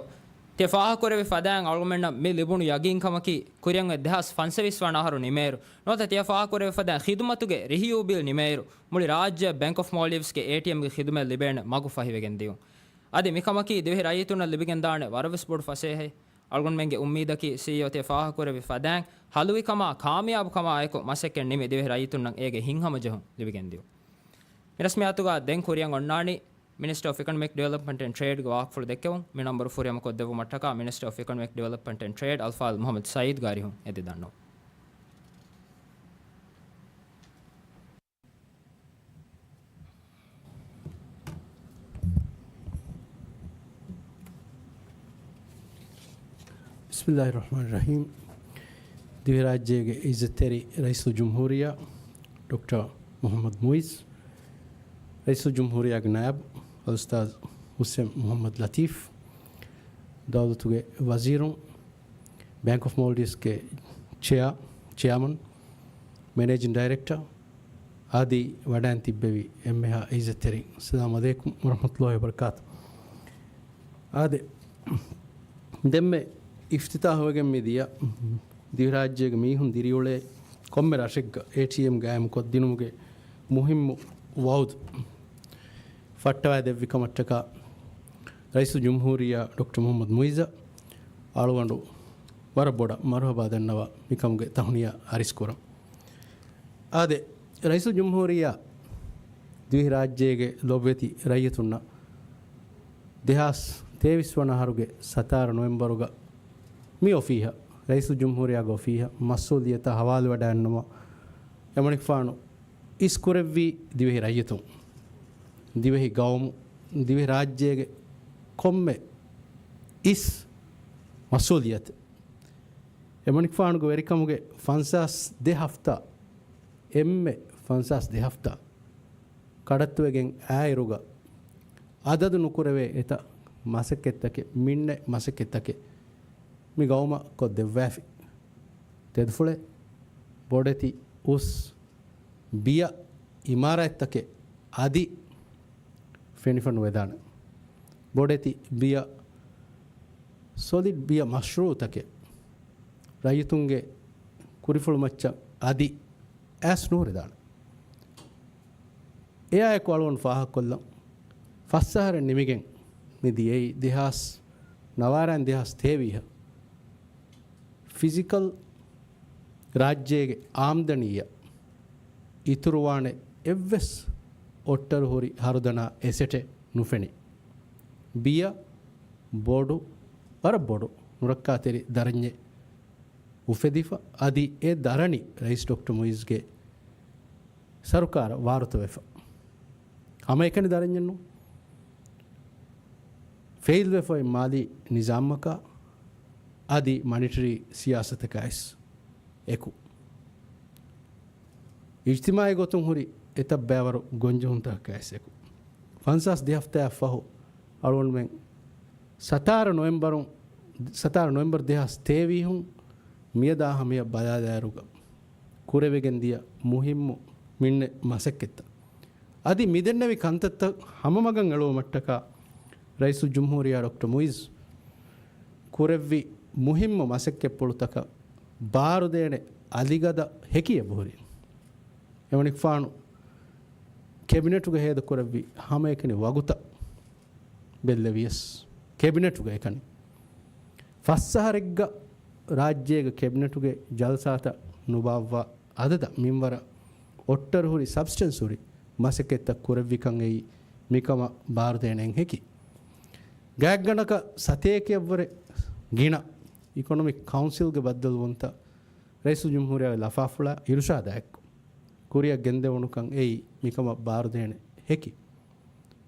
ތިޔަ ފާހަގަކުރެއްވި ފަދައިން އަޅުގަނޑުމެންނަށް މި ލިބުނު ޔަގީންކަމަކީ، ކުރިއަށް އޮތް ދެހާސް ފަންސަވީސް ވަނަ އަހަރު ނިމޭއިރު، ނުވަތަ ތިޔަ ފާހަގަކުރެއްވި ފަދައިން ޚިދުމަތުގެ ރިހިޔޫ ބިލް ނިމޭއިރު، މުޅި ރާއްޖެއަށް ބޭންކް އޮފް މޯލްޑިވްސްގެ އޭޓީއެމްގެ ޚިދުމަތް ލިބޭނެ މަގު ފަހިވެގެން ދިޔުން. އަދި މިކަމަކީ ދިވެހި ރައްޔިތުންނަށް ލިބިގެންދާނެ ވަރަށްވެސް ބޮޑު ފަސޭހައެއް. އަޅުގަނޑުމެންގެ އުއްމީދަކީ، ސީއީއޯ ތިޔަ ފާހަގަކުރެއްވި ފަދައިން ހަލުވިކަމާ ކާމިޔާބުކަމާއެކު މަސައްކަތް ނިމި ދިވެހި ރައްޔިތުންނަށް އޭގެ ހިތްހަމަޖެހުން ލިބިގެން ދިޔުން. މި ރަސްމިއްޔާތުގަ ދެން ކުރިއަށް އޮންނާނީ މިނިސްޓަރ އޮފް އިކޮނޮމިކް ޑިވެލޮޕްމަންޓް އެންޑް ޓްރޭޑްގެ ވާހަކަފުޅު ދެއްކެވުން. މި ނަންބަރު ފުރިހަމަކޮށްދެއްވުމަށްޓަކާ މިނިސްޓަރ އޮފް އިކޮނޮމިކް ޑިވެލޮޕްމަންޓް އެންޑް ޓްރޭޑް އަލްފާޟިލް މުޙައްމަދު ސައީދު ގާރިހުން އެދި ދަންނަވަން. ބިސްމިﷲ ރަޙްމާނި ރަޙީމް. ދިވެހިރާއްޖޭގެ ޢިއްޒަތްތެރި ރައީސުލްޖުމްހޫރިއްޔާ ޑޮކްޓަރ މުޙައްމަދު މުޢިއްޒު، ރައީސުލްޖުމްހޫރިއްޔާގެ ނައިބު އަލްއުސްތާޛު ހުސެން މުޙައްމަދު ލަތީފް، ދައުލަތުގެ ވަޒީރުން، ބޭންކް އޮފް މޯލްޑިވްސްގެ ޗެއާ، ޗެއާމަން، މެނޭޖިން ޑައިރެކްޓަރ އަދި ވަޑައިން ތިއްބެވި އެންމެހާ ޢިއްޒަތްތެރިން، އައްސަލާމު ޢަލައިކުމް ވަރަޙްމަތުﷲ ވަބަރަކާތު. އާދެ، ދެންމެ އިފްތިތާޙުވެގެން މިދިޔަ ދިވެހިރާއްޖޭގެ މީހުން ދިރިއުޅޭ ކޮންމެ ރަށެއްގަ އޭޓީއެމް ގާއިމުކޮށްދިނުމުގެ މުހިއްމު ވައުދު ފައްޓަވައިދެއްވި ކަމަށްޓަކާ، ރައީސުލްޖުމްހޫރިއްޔާ ޑޮކްޓަރ މުޙައްމަދު މުޢިއްޒަށް އަޅުގަނޑު ވަރަށް ބޮޑަށް މަރުޙަބާ ދަންނަވާ މިކަމުގެ ތަހުނިޔާ އަރިސްކުރަން. އާދެ، ރައީސުލްޖުމްހޫރިއްޔާ ދިވެހިރާއްޖޭގެ ލޮބުވެތި ރައްޔިތުންނަށް ދެހާސް ތޭވީސް ވަނަ އަހަރުގެ ސަތާރަ ނޮވެމްބަރުގަ މި އޮފީހަށް، ރައީސުލްޖުމްހޫރިއްޔާގެ އޮފީހަށް މަސްއޫލިއްޔަތާ ހަވާލުވެވަޑައިގަންނަވާ އެމަނިކުފާނު އިސްކުރެއްވީ ދިވެހި ރައްޔިތުން، ދިވެހި ގައުމު، ދިވެހިރާއްޖޭގެ ކޮންމެ އިސް މަސްއޫލިއްޔަތެއް. އެމަނިކުފާނުގެ ވެރިކަމުގެ ފަންސާސް ދެ ހަފްތާ، އެންމެ ފަންސާސް ދެ ހަފްތާ ކަޑައްތުވެގެން އައިއިރުގަ، އަދަދު ނުކުރެވޭ އެތައް މަސައްކަތްތަކެއް، މިންނެ މަސައްކަތްތަކެއް މި ގައުމަށް ކޮށްދެއްވައިފި. ތެދުފުޅެއް، ބޮޑެތި އުސް ބިޔަ އިމާރާތްތަކެއް އަދި ފެނިފަ ނުވެދާނެ. ބޮޑެތި ބިޔަ، ސޮލިޑް ބިޔަ މަޝްރޫއުތަކެއް ރައްޔިތުންގެ ކުރިފުޅުމައްޗަށް އަދި އައިސް ނުހުރެދާނެ. އެއާއެކު އަޅުގަނޑު ފާހަގަކޮށްލަން، ފަސް އަހަރެއް ނިމިގެން މި ދިޔައީ ދެހާސް ނަވާރައިން ދެހާސް ތޭވީހަށް ފިޒިކަލް ރާއްޖޭގެ އާމްދަނީއަށް އިތުރުވާނެ އެއްވެސް އޮއްޓަރު ހުރި ހަރުދަނާ އެސެޓެއް ނުފެނި. ބިޔަ ބޮޑު، ވަރަށް ބޮޑު ނުރައްކާތެރި ދަރަންޏެއް އުފެދިފަ. އަދި އެ ދަރަނި ރައީސް ޑޮކްޓަރ މުއިޒްގެ ސަރުކާރަށް ވާރުތަވެފަ. ހަމައެކަނި ދަރަންޏެއްނު، ފެއިލްވެފައި މާލީ ނިޒާމަކާ އަދި މަނިޓަރީ ސިޔާސަތަކާއިސް އެކު، އިޖްތިމާއީ ގޮތުން ހުރި އެތައް ބައިވަރު ގޮންޖެހުންތަކަކާއިސް އެކު، ފަންސާސް ދެ ހަފްތާއަށް ފަހު އަޅުގަނޑުމެން ސަތާރަ ނޮވެމްބަރު، ސަތާރަ ނޮވެމްބަރު ދެހާސް ތޭވީހުން މިއަދާ ހަމަޔަށް ބަލާލާއިރުގަ ކުރެވިގެން ދިޔަ މުހިއްމު މިންނެ މަސައްކަތްތައް. އަދި މިދެންނެވި ކަންތައްތައް ހަމަމަގަށް އެޅުވުމަށްޓަކާ ރައީސުލްޖުމްހޫރިއްޔާ ޑޮކްޓަރ މުއިޒް ކުރެއްވި މުހިއްމު މަސައްކަތްޕުޅުތަކަށް ބާރުދޭނެ އަލިގަދަ ހެކި އެބަހުރި. އެމަނިކުފާނު ކެބިނެޓުގަ ހޭދަކުރެއްވި ހަމައެކަނި ވަގުތައް ބެއްލެވިޔަސް، ކެބިނެޓުގަ އެކަނި ފަސް އަހަރެއްގަ ރާއްޖޭގެ ކެބިނެޓުގެ ޖަލްސާތައް ނުބާއްވާ އަދަދަށް މިންވަރަށް އޮއްޓަރު ހުރި ސަބްސްޓެންސް ހުރި މަސައްކަތްތައް ކުރެއްވިކަން އެއީ މިކަމަށް ބާރުދޭނެ އެއް ހެކި. ގާތްގަނޑަކަށް ސަތޭކައަށްވުރެ ގިނަ އިކޮނޮމިކް ކައުންސިލްގެ ބައްދަލުވުންތައް ރައީސުލްޖުމްހޫރިއްޔާގެ ލަފާފުޅާ އިރުޝާދާ އެއްކޮށް ކުރިއަށް ގެންދެވުނުކަން އެއީ މިކަމަށް ބާރުދޭނެ ހެކި.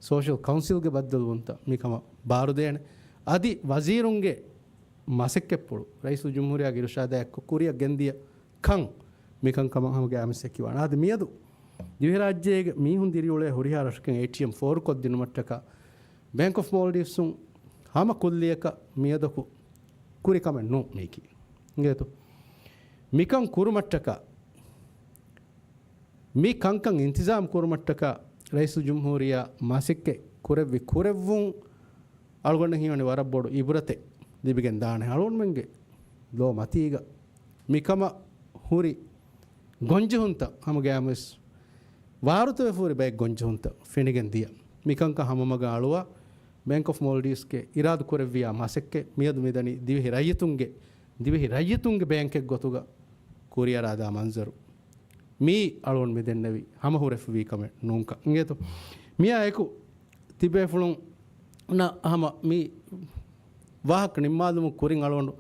ސޯޝަލް ކައުންސިލްގެ ބައްދަލުވުންތައް މިކަމަށް ބާރުދޭނެ. އަދި ވަޒީރުންގެ މަސައްކަތްޕުޅު ރައީސުލްޖުމްހޫރިއްޔާގެ އިރުޝާދާ އެއްކޮށް ކުރިއަށް ގެންދިޔަ ކަން މިކަންކަމަށް ހަމަގައިމުވެސް ހެކިވާނެ. އާދެ، މިއަދު ދިވެހިރާއްޖޭގެ މީހުން ދިރިއުޅޭ ހުރިހާ ރަށަކަށް އޭޓީއެމް ފޯރުކޮށްދިނުމަށްޓަކާ ބޭންކް އޮފް މޯލްޑިވްސުން ހަމަ ކުއްލިއަކަށް މިއަދަކު ކުރި ކަމެއް ނޫން މީކީ. އިނގޭތޯ؟ މިކަން ކުރުމަށްޓަކާ، މި ކަންކަން އިންތިޒާމް ކުރުމަށްޓަކާ ރައީސުލްޖުމްހޫރިއްޔާ މަސައްކަތް ކުރެއްވި ކުރެއްވުން އަޅުގަނޑަށް ހީވަނީ ވަރަށް ބޮޑު އިބުރަތެއް ލިބިގެން ދާނެ. އަޅުގަނޑުމެންގެ ލޯ މަތީގަ މިކަމަށް ހުރި ގޮންޖެހުންތައް ހަމަގައިމުވެސް ވާރުތަވެފަ ހުރި ބައެއް ގޮންޖެހުންތައް ފެނިގެން ދިޔަ. މިކަންކަން ހަމަމަގަށް އަޅުވާ ބޭންކް އޮފް މޯލްޑިވްސްގެ އިރާދަ ކުރެއްވިޔާ މަސައްކަތް މިއަދު މިދަނީ ދިވެހި ރައްޔިތުންގެ، ދިވެހި ރައްޔިތުންގެ ބޭންކެއް ގޮތުގަ ކުރިއަރާދާ މަންޒަރު. މީ އަޅުގަނޑު މިދެންނެވި ހަމަހުރެފަވީ ކަމެއް ނޫންކަން. އިނގޭތޯ؟ މިއާ އެކު ތިބޭފުޅުންނަށް ހަމަ މި ވާހަކަ ނިންމާލުމުގެ ކުރިން އަޅުގަނޑު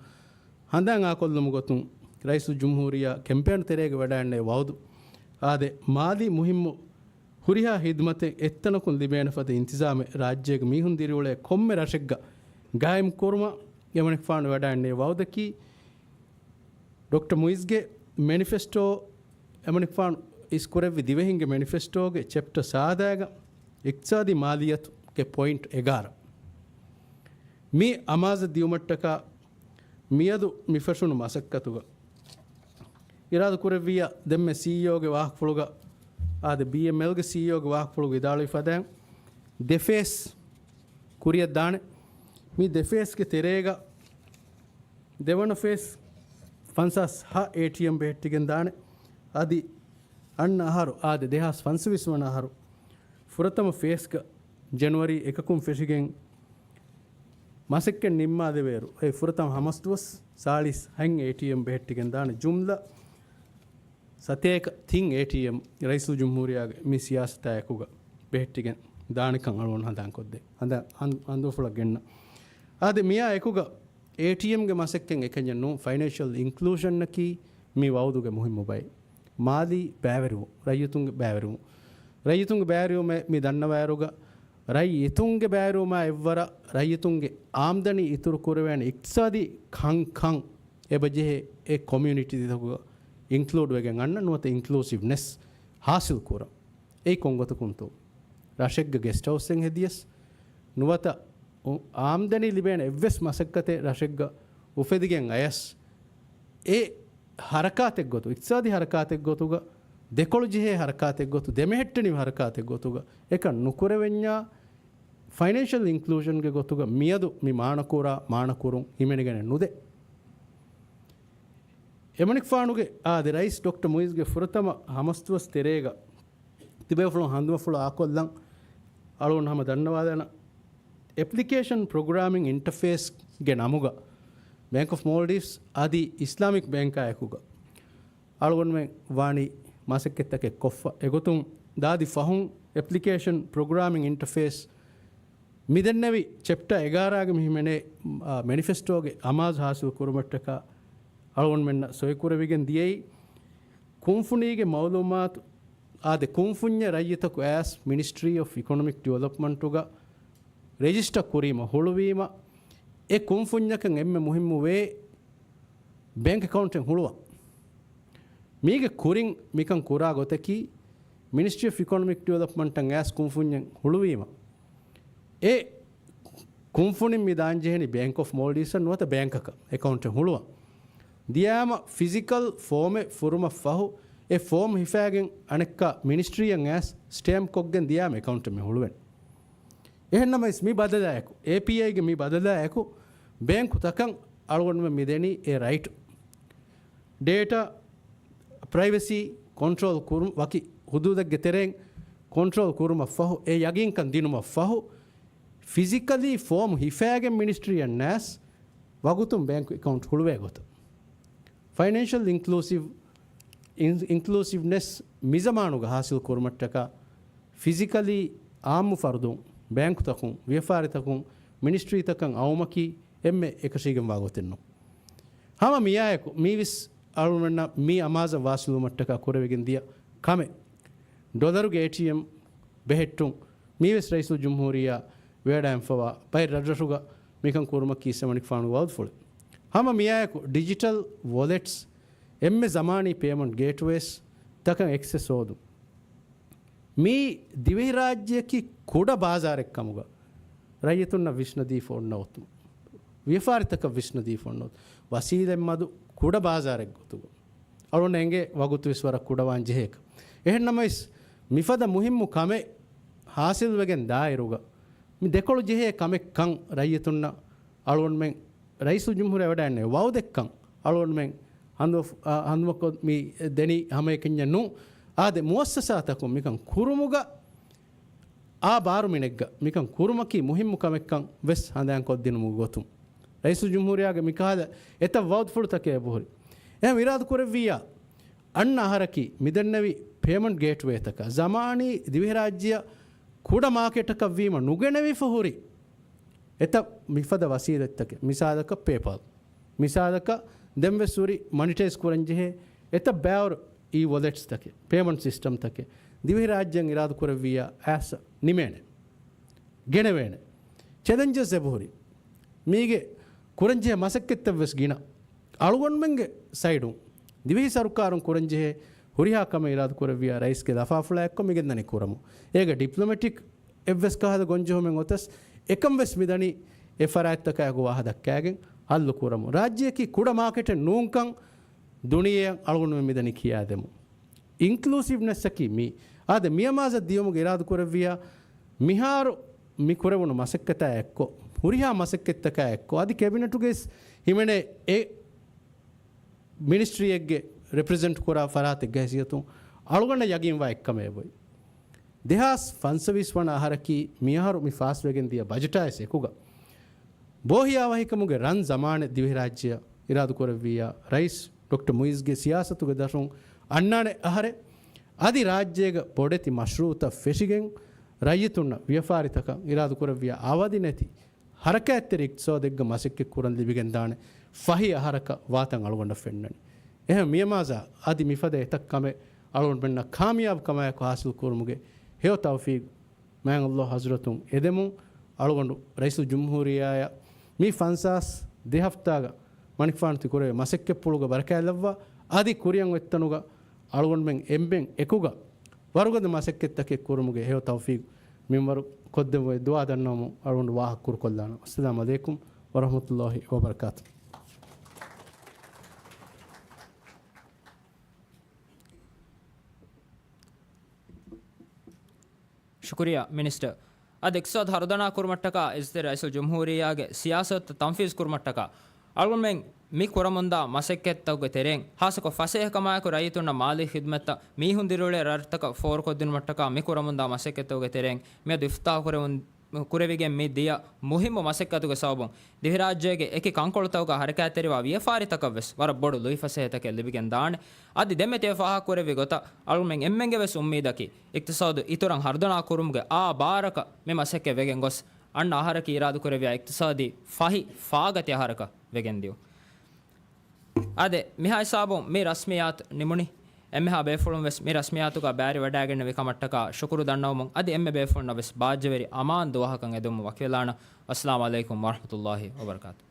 ހަނދާން އާކޮށްލުމުގެ ގޮތުން ރައީސުލްޖުމްހޫރިއްޔާ ކެމްޕޭން ތެރޭގަ ވަޑައިގެންނެވި ވައުދު. އާދެ، މާލީ މުހިއްމު ހުރިހާ ހިދުމަތެއް އެއްތަނަކުން ލިބޭނެ ފަދަ އިންތިޒާމެއް ރާއްޖޭގެ މީހުން ދިރިއުޅޭ ކޮންމެ ރަށެއްގަ ގާއިމް ކުރުމަށް އެމަނިކުފާނު ވަޑައިގެންނެވި ވައުދަކީ، ޑޮކްޓަރ މުއިޒްގެ މެނިފެސްޓޯ، އެމަނިކުފާނު އިސްކުރެއްވި ދިވެހިންގެ މެނިފެސްޓޯގެ ޗެޕްޓަރ ސާދައިގަ އިޤްތިޞާދީ މާލިއްޔަތުގެ ޕޮއިންޓް އެގާރަ. މި އަމާޒަށް ދިޔުމަށްޓަކާ މިއަދު މި ފެށުނު މަސައްކަތުގަ އިރާދަ ކުރެއްވިއްޔާ ދެންމެ ސީއީއޯގެ ވާހަކަފުޅުގަ އާދެ، ބީއެމްއެލްގެ ސީއީއޯގެ ވާހަކަފުޅުގަ ވިދާޅުވި ފަދައިން ދެ ފޭސް ކުރިއަށް ދާނެ. މި ދެ ފޭސްގެ ތެރޭގަ ދެވަނަ ފޭސް ފަންސާސް ހަ އޭޓީއެމް ބެހެއްޓިގެން ދާނެ. އަދި އަންނަ އަހަރު، އާދެ، ދެހާސް ފަންސަވީސް ވަނަ އަހަރު ފުރަތަމަ ފޭސްގަ ޖެނުއަރީ އެކަކުން ފެށިގެން މަސައްކަތް ނިންމާލެވޭއިރު، އެ ފުރަތަމަ ހަމަސްދުވަސް ސާޅީސް ހަތް އޭޓީއެމް ބެހެއްޓިގެން ދާނެ. ޖުމްލަ ސަތޭކަ ތިން އޭޓީއެމް ރައީސުލްޖުމްހޫރިއްޔާގެ މި ސިޔާސަތާ އެކުގަ ބެހެއްޓިގެން ދާނެކަން އަޅުގަނޑު ހަނދާންކޮށްދޭ. ހަނދާ-، ހަން-، ހަނދުފުޅަށް ގެންނަ. އާދެ، މިއާ އެކުގަ އޭޓީއެމްގެ މަސައްކަތް އެކަންޏެއް ނޫން، ފައިނޭންޝަލް އިންކްލޫޝަނަކީ މި ވައުދުގެ މުހިއްމު ބައެއް. މާލީ ބައިވެރިވުން، ރައްޔިތުންގެ ބައިވެރިވުން. ރައްޔިތުންގެ ބައިވެރިވުމެއް މި ދަންނަވާއިރުގަ، ރައްޔިތުންގެ ބައިވެރިވުމާ އެއްވަރަށް ރައްޔިތުންގެ އާމްދަނީ އިތުރު ކުރެވޭނެ އިޤްތިޞާދީ ކަންކަން އެބަޖެހޭ އެ ކޮމިއުނިޓީތަކުގަ އިންކްލޫޑް ވެގެން އަންނަ ނުވަތަ އިންކްލޫސިވްނެސް ހާސިލް ކުރަން. އެއީ ކޮންގޮތަކުންތޯ؟ ރަށެއްގަ ގެސްޓް ހައުސްއެއް ހެދިޔަސް ނުވަތަ އު-، އާމްދަނީ ލިބޭނެ އެއްވެސް މަސައްކަތެއް ރަށެއްގަ އުފެދިގެން އަޔަސް، އެ ހަރަކާތެއްގޮތު، އިޤްތިޞާދީ ހަރަކާތެއްގޮތުގަ، ދެކޮޅު ޖެހޭ ހަރަކާތެއްގޮތު، ދެމެހެއްޓެނިވި ހަރަކާތެއްގޮތުގަ އެކަން ނުކުރެވެންޏާ، ފައިނޭންޝަލް އިންކްލޫޝަންގެ ގޮތުގަ މިއަދު މި މާނަކުރާ މާނަކުރުން ހިމެނިގެނެއް ނުދޭ. އެމަނިކުފާނުގެ އާދެ، ރައީސް ޑޮކްޓަރ މުއިޒްގެ ފުރަތަމަ ހަމަސްދުވަސް ތެރޭގަ ތިބޭފުޅުން ހަނދުމަފުޅު އާކޮށްލަން އަޅުގަނޑު ހަމަ ދަންނަވާލާނަން. އެޕްލިކޭޝަން ޕްރޮގްރާމިން އިންޓަފޭސްގެ ނަމުގަ ބޭންކް އޮފް މޯލްޑިވްސް އަދި އިސްލާމިކް ބޭންކާ އެކުގަ އަޅުގަނޑުމެން ވާނީ މަސައްކަތްތަކެއް ކޮށްފަ. އެގޮތުން ދާދި ފަހުން އެޕްލިކޭޝަން ޕްރޮގްރާމިން އިންޓަފޭސް މިދެންނެވި ޗެޕްޓާ އެގާރަގެ މި ހިމެނޭ، އާ، މެނިފެސްޓޯގެ އަމާޒު ހާސިލް ކުރުމަށްޓަކާ އަޅުގަނޑުމެންނަށް ސޮއިކުރެވިގެން ދިޔައީ، ކުންފުނީގެ މައުލޫމާތު އާދެ، ކުންފުންޏެއް ރައްޔިތަކު އައިސް މިނިސްޓްރީ އޮފް އިކޮނޮމިކް ޑިވެލޮޕްމަންޓުގަ ރެޖިސްޓަރ ކުރީމަ ހުޅުވީމަ، އެ ކުންފުންޏަކަށް އެންމެ މުހިއްމު ވޭ ބޭންކް އެކައުންޓެއް ހުޅުވާ. މީގެ ކުރިން މިކަން ކުރާ ގޮތަކީ، މިނިސްޓްރީ އޮފް އިކޮނޮމިކް ޑިވެލޮޕްމަންޓަށް އައިސް ކުންފުންޏެއް ހުޅުވީމަ، އެ ކުންފުނިން މި ދާންޖެހެނީ ބޭންކް އޮފް މޯލްޑިވްސްއަށް ނުވަތަ ބޭންކަކަށް އެކައުންޓެއް ހުޅުވަން. ދިޔާމަ ފިޒިކަލް ފޯމެއް ފުރުމަށްފަހު، އެ ފޯމް ހިފާގެން އަނެއްކާ މިނިސްޓްރީއަށް އައިސް ސްޓޭމްޕް ކޮށްގެން ދިޔާމަ އެކައުންޓެއް މި ހުޅުވެން. އެހެންނަމަވެސް މި ބަދަލާއެކު، އޭޕީއައިގެ މި ބަދަލާއެކު، ބޭންކުތަކަށް އަޅުގަނޑުމެން މި ދެނީ އެ ރައިޓް. ޑޭޓާ ޕްރައިވެސީ ކޮންޓްރޯލް ކުރުން، ވަކި ހުދޫދެއްގެ ތެރެއިން ކޮންޓްރޯލް ކުރުމަށްފަހު، އެ ޔަގީންކަން ދިނުމަށްފަހު، ފިޒިކަލީ ފޯމް ހިފާގެން މިނިސްޓްރީއަށް ނައިސް ވަގުތުން ބޭންކް އެކައުންޓް ހުޅުވޭ ގޮތަށް. ފައިނޭންޝަލް އިންކްލޫސިވް، އިން-، އިންކްލޫސިވްނެސް މިޒަމާނުގަ ހާސިލް ކުރުމަށްޓަކާ، ފިޒިކަލީ އާއްމު ފަރުދުން، ބޭންކުތަކުން، ވިޔަފާރިތަކުން، މިނިސްޓްރީތަކަށް އައުމަކީ އެންމެ އެކަށީގެންވާ ގޮތެއް ނޫން. ހަމަ މިއާއެކު މީވެސް އަޅުގަނޑަށް މި އަމާޒަށް ވާސިލުވުމަށްޓަކާ ކުރެވިގެން ދިޔަ ކަމެއް. ޑޮލަރުގެ އޭޓީއެމް ބެހެއްޓުން މީވެސް ރައީސުލްޖުމްހޫރިއްޔާ ވެވަޑައިގެންފަވާ ބައެއް ރަށްރަށުގަ މިކަން ކުރުމަކީ އިސް އެމަނިކުފާނުގެ ވައުދުފުޅެއް. ހަމަ މިއާއެކު ޑިޖިޓަލް ވޮލެޓްސް އެންމެ ޒަމާނީ ޕޭމަންޓް ގޭޓްވޭސް ތަކަށް އެކްސެސް ހޯދުން. މީ ދިވެހިރާއްޖެއަކީ ކުޑަ ބާޒާރެއް ކަމުގަ ރައްޔިތުންނަށް ވިސްނަދީފަ އޮންނަ އޮތުން، ވިޔަފާރިތަކަށް ވިސްނަދީފަ އޮންނަ އޮތުން، ވަސީލަތް މަދު ކުޑަ ބާޒާރެއް ގޮތުގަ އަޅުގަނޑަށް އެނގޭ ވަގުތުވެސް ވަރަށް ކުޑަވާން ޖެހޭކަށް. އެހެންނަމަވެސް، މިފަދަ މުހިއްމު ކަމެއް ހާސިލްވެގެން ދާއިރުގަ، މި ދެކޮޅު ޖެހޭ ކަމެއްކަން ރައްޔިތުންނަށް އަޅުގަނޑުމެން ރައީސުލްޖުމްހޫރިއްޔާ ވެވަޑައިގެންނެވި ވައުދެއްކަން އަޅުގަނޑުމެން ހަނދުމަ-، އާ، ހަނދުމަކޮށް މި ދެނީ ހަމައެކަންޏެއް ނޫން. އާދެ، މުއައްސަސާތަކުން މިކަން ކުރުމުގަ އާ ބާރުމިނެއްގަ މިކަން ކުރުމަކީ މުހިއްމު ކަމެއްކަން ވެސް ހަނދާންކޮށްދިނުމުގެ ގޮތުން، ރައީސުލްޖުމްހޫރިއްޔާގެ މިކަހަލަ އެތައް ވައުދުފުޅުތަކެއް އެބަހުރި. އެހެން އިރާދަކުރެއްވިއްޔާ، އަންނަ އަހަރަކީ މިދެންނެވި ޕޭމަންޓް ގޭޓްވޭތަކަށް ޒަމާނީ ދިވެހިރާއްޖެއަށް ކުޑަ މާކެޓަކަށްވީމަ ނުގެނެވިފަ ހުރި އެތައް މިފަދަ ވަސީލަތްތަކެއް، މިސާލަކަށް ޕޭޕާލް، މިސާލަކަށް ދެންވެސް ހުރި މޮނިޓައިޒް ކުރަންޖެހޭ އެތައް ބައިވަރު އީ ވޮލެޓްސްތަކެއް، ޕޭމަންޓް ސިސްޓަމްތަކެއް ދިވެހިރާއްޖެއަށް އިރާދަކުރެއްވިއްޔާ އައިސް ނިމޭނެ، ގެނެވޭނެ. ޗެލެންޖެސް އެބަހުރި. މީގެ ކުރަންޖެހޭ މަސައްކަތްތައްވެސް ގިނަ. އަޅުގަނޑުމެންގެ ސައިޑުން ދިވެހި ސަރުކާރުން ކުރަންޖެހޭ ހުރިހާ ކަމެއް އިރާދަކުރެއްވިއްޔާ ރައީސްގެ ލަފާފުޅާ އެއްކޮށް މިގެންދަނީ ކުރަމުން. އޭގެ ޑިޕްލޮމެޓިކް އެއްވެސް ކަހަލަ ގޮންޖެހުމެއް އޮތަސް އެކަން ވެސް މިދަނީ އެ ފަރާތްތަކާއެކު ވާހަ ދައްކާގެން ހައްލު ކުރަމުން. ރާއްޖެއަކީ ކުޑަ މާކެޓެއް ނޫންކަން ދުނިޔެއަށް އަޅުގަނޑުމެން މިދަނީ ކިޔާދެމުން. އިންކްލޫސިވްނެސްއަކީ މީ. އާދެ، މި އަމާޒަށް ދިޔުމުގެ އިރާދަކުރެއްވިއްޔާ މިހާރު މި ކުރެވުނު މަސައްކަތާ އެއްކޮށް، ހުރިހާ މަސައްކަތްތަކާ އެއްކޮށް، އަދި ކެބިނެޓުގައި ހިމެނޭ އެ މިނިސްޓްރީއެއްގެ ރެޕްރެޒެންޓް ކުރާ ފަރާތެއްގެ ހައިސިއްޔަތުން އަޅުގަނޑަށް ޔަގީންވާ އެއްކަމެއް އެބައޮތް. ދެހާސް ފަންސަވީސް ވަނަ އަހަރަކީ މިއަހަރު މި ފާސްވެގެން ދިޔަ ބަޖެޓާ އެކުގަ ބޯހިޔާވަހިކަމުގެ ރަން ޒަމާނެއް ދިވެހިރާއްޖެއަށް އިރާދަކުރެއްވިއްޔާ، ރައީސް ޑޮކްޓަރ މުއިޒްގެ ސިޔާސަތުގެ ދަށުން އަންނާނެ އަހަރެއް. އަދި ރާއްޖޭގަ ބޮޑެތި މަޝްރޫއުތައް ފެށިގެން، ރައްޔިތުންނަށް ވިޔަފާރިތަކަށް އިރާދަކުރެއްވިއްޔާ އަވަދި ނެތި ހަރަކާތްތެރި އިޤްތިޞާދެއްގަ މަސައްކަތް ކުރަން ލިބިގެންދާނެ ފަހި އަހަރަކަށް ވާތަން އަޅުގަނޑަށް ފެންނަނީ. އެހެން މިއަމާޒާ އަދި މިފަދަ އެތައް ކަމެއް އަޅުގަނޑުމެންނަށް ކާމިޔާބު ކަމާއެކު ހާސިލް ކުރުމުގެ ހެޔޮ ތައުފީގު މާތް ﷲ ޙަޟްރަތުން އެދެމުން، އަޅުގަނޑު ރައީސުލްޖުމްހޫރިއްޔާއަށް މި ފަންސާސް ދެ ހަފްތާގަ މަނިކުފާނު ތި ކުރެވޭ މަސައްކަތްޕުޅުގަ ބަރަކާތްލައްވާ، އަދި ކުރިއަށް އޮތްތަނުގަ އަޅުގަނޑުމެން އެންމެން އެކުގަ ވަރުގަދަ މަސައްކަތްތަކެއް ކުރުމުގެ ހެޔޮ ތައުފީގު މިންވަރު ކޮށްދެއްވައި ދުޢާ ދަންނަވަމުން އަޅުގަނޑު ވާހަކަ ކުރުކޮށްލާނަން. އައްސަލާމު ޢަލައިކުމް ވަރަޙްމަތުﷲ ވަބަރަކާތުހު. ޝުކުރިއްޔާ މިނިސްޓަރ. އަދި އިޤްތިޞާދު ހަރުދަނާ ކުރުމަށްޓަކާ އިއްޒަތްތެރި ރައީސުލްޖުމްހޫރިއްޔާގެ ސިޔާސަތުތައް ތަންފީޒު ކުރުމަށްޓަކާ އަޅުގަނޑުމެން މި ކުރަމުންދާ މަސައްކަތްތަކުގެ ތެރެއިން، ހާއްސަކޮށް ފަސޭހަކަމާއެކު ރައްޔިތުންނަށް މާލީ ޚިދުމަތްތައް މީހުން ދިރިއުޅޭ ރަށްތަކަށް ފޯރުކޮށްދިނުމަށްޓަކާ މި ކުރަމުންދާ މަސައްކަތްތަކުގެ ތެރެއިން މިއަދު އިފްތިތާޙު ކުރެވުން، ކުރެވިގެން މި ދިޔަ މުހިއްމު މަސައްކަތުގެ ސަބަބުން ދިވެހިރާއްޖޭގެ އެކި ކަންކޮޅުތަކުގަ ހަރަކާތްތެރިވާ ވިޔަފާރިތަކަށްވެސް ވަރަށް ބޮޑު ލުއިފަސޭހަތަކެއް ލިބިގެން ދާނެ. އަދި ދެންމެ ތިޔަ ފާހަގަކުރެއްވި ގޮތަށް އަޅުގަނޑުމެން އެންމެންގެ ވެސް އުއްމީދަކީ އިޤްތިޞާދު އިތުރަށް ހަރުދަނާ ކުރުމުގެ އާ ބާރަކަށް މި މަސައްކަތް ވެގެން ގޮސް، އަންނަ އަހަރަކީ އިރާދަކުރެއްވިޔާ އިޤްތިޞާދީ ފަހި ފާގަތި އަހަރަކަށް ވެގެންދިޔުން. އާދެ، މިހާ ހިސާބުން މި ރަސްމިއްޔާތު ނިމުނީ. އެންމެހާ ބޭފުޅުން ވެސް މި ރަސްމިއްޔާތުގަ ބައިވެރިވަޑައިގެންނެވި ކަމަށްޓަކާ ޝުކުރު ދަންނަވަމުން، އަދި އެންމެ ބޭފުޅުންނަށް ވެސް ބާއްޖަވެރި އަމާން ދުވަހަކަށް އެދުމުން ވަކިވެލާނަން. އައްސަލާމު ޢަލައިކުމް ވަރަޙްމަތުﷲ ވަބަރަކާތު.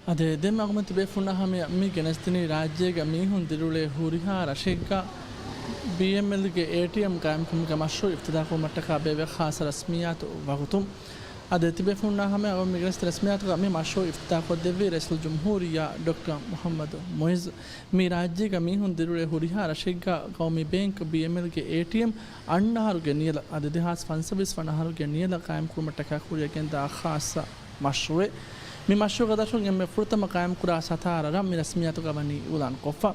އާދެ، ދެން މަގުމަތި ބޭފުންނާ ހަމަޔަށް މި ގެނެސްދިނީ ރާއްޖޭގަ މީހުން ދިރިއުޅޭ ހުރިހާ ރަށެއްގަ ބީއެމްއެލްގެ އޭޓީއެމް ގާއިމްކުރުމުގެ މަޝްރޫޢު އިފްތިތާޙްކުރުމަށްޓަކާ ބޭއްވޭ ޚާއްޞަ ރަސްމިއްޔާތު ވަގުތު. އާދެ، ތިބޭފުންނާ ހަމަޔަށް އަޅުގަނޑު މި ގެނެސްދިން ރަސްމިއްޔާތުގަ މި މަޝްރޫޢު އިފްތިތާޙްކޮށްދެއްވީ ރައީސުލްޖުމްހޫރިއްޔާ ޑޮކްޓަރ މުޙައްމަދު މުޢިއްޒު. މި ރާއްޖޭގަ މީހުން ދިރިއުޅޭ ހުރިހާ ރަށެއްގަ ގައުމީ ބޭންކް ބީއެމްއެލްގެ އޭޓީއެމް އަންނަ އަހަރުގެ ނިޔަލަށް، އަދި ދެހާސް ފަންސަވީސް ވަނަ އަހަރުގެ ނިޔަލަށް ގާއިމްކުރުމަށްޓަކާ ކުރިއަށް ގެންދާ ޚާއްޞަ މަޝްރޫޢެއް. މި މަޝްރޫޢުގެ ދަށުން އެންމެ ފުރަތަމަ ގާއިމްކުރާ ސަތާރަ ރަށް މި ރަސްމިއްޔާތުގަ ވަނީ އިޢުލާންކޮށްފަ.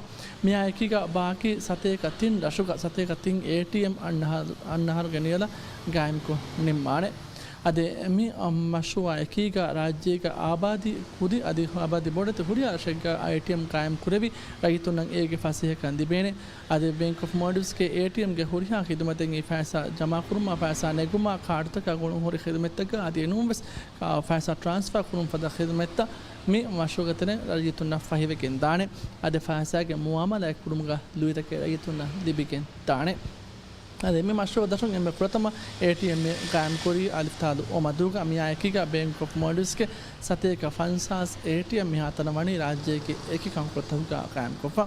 މިއާއެކީގަ ބާކީ ސަތޭކަ ތިން ރަށުގަ ސަތޭކަ ތިން އޭޓީއެމް އަންނަ އަހަރު، އަންނަ އަހަރުގެ ނިޔަލަށް ގާއިމްކޮށް ނިންމާނެ. އަދި މި މަޝްރޫޢާ އެކީގަ ރާއްޖޭގަ އާބާދީ ކުދި އަދި އާބާދީ ބޮޑެތި ހުރިހާ ރަށެއްގަ އޭޓީއެމް ގާއިމް ކުރެވި ރައްޔިތުންނަށް އޭގެ ފަސޭހަކަން ލިބޭނެ. އަދި ބޭންކް އޮފް މޯލްޑިވްސްގެ އޭޓީއެމްގެ ހުރިހާ ޚިދުމަތެއް، އެ ފައިސާ ޖަމާކުރުމާ، ފައިސާ ނެގުމާ، ކާޑުތަކާ ގުޅުން ހުރި ޚިދުމަތްތަކާ އަދި އެނޫންވެސް ފައިސާ ޓްރާންސްފާ ކުރުން ފަދަ ޚިދުމަތްތައް މި މަޝްރޫޢުގެ ތެރެއިން ރައްޔިތުންނަށް ފަހިވެގެން ދާނެ. އަދި ފައިސާގެ މުއާމަލާތް ކުރުމުގަ ލުއިތަކެއް ރައްޔިތުންނަށް ލިބިގެން ދާނެ. އަދި މި މަޝްރޫޢު ދަށުން އެންމެ ފުރަތަމަ އޭޓީއެމް ގާއިމްކުރީ އަލިފްތާލު އޮ މަދޫގަ. މިއާއެކީގަ ބޭންކް އޮފް މޯލްޑިވްސްގެ ސަތޭކަ ފަންސާސް އޭޓީއެމް މިހާތަނަށް ވަނީ ރާއްޖޭގެ އެކި ކަންކޮޅުތަކުގަ ގާއިމްކޮށްފަ.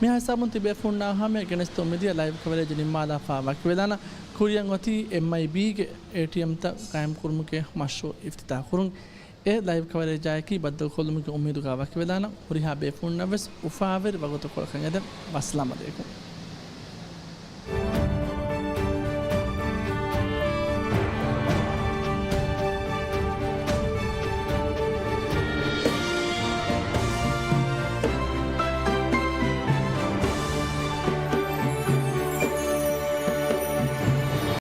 މިހާ ހިސާބުން ތިބޭފުންނާ ހަމަޔަށް ގެނެސްދިން އުއްމީދިޔާ ލައިވް ކަވަރޭޖް ނިންމާލާފަ ވަކިވެލާނަން. ކުރިއަށް އޮތީ އެމްއައިބީގެ އޭޓީއެމްތައް ގާއިމްކުރުމުގެ މަޝްރޫޢު އިފްތިތާޙްކުރުން. އެ ލައިވް ކަވަރޭޖާއެކީ ބައްދަލުކޮށްލުމުގެ އުއްމީދުގަ ވަކިވެލާނަން. ހުރިހާ ބޭފުންނަށްވެސް އުފާވެރި ވަގުތުކޮޅަކަށް އެދެން. ވައްސަލާމް ޢަލައިކުމް.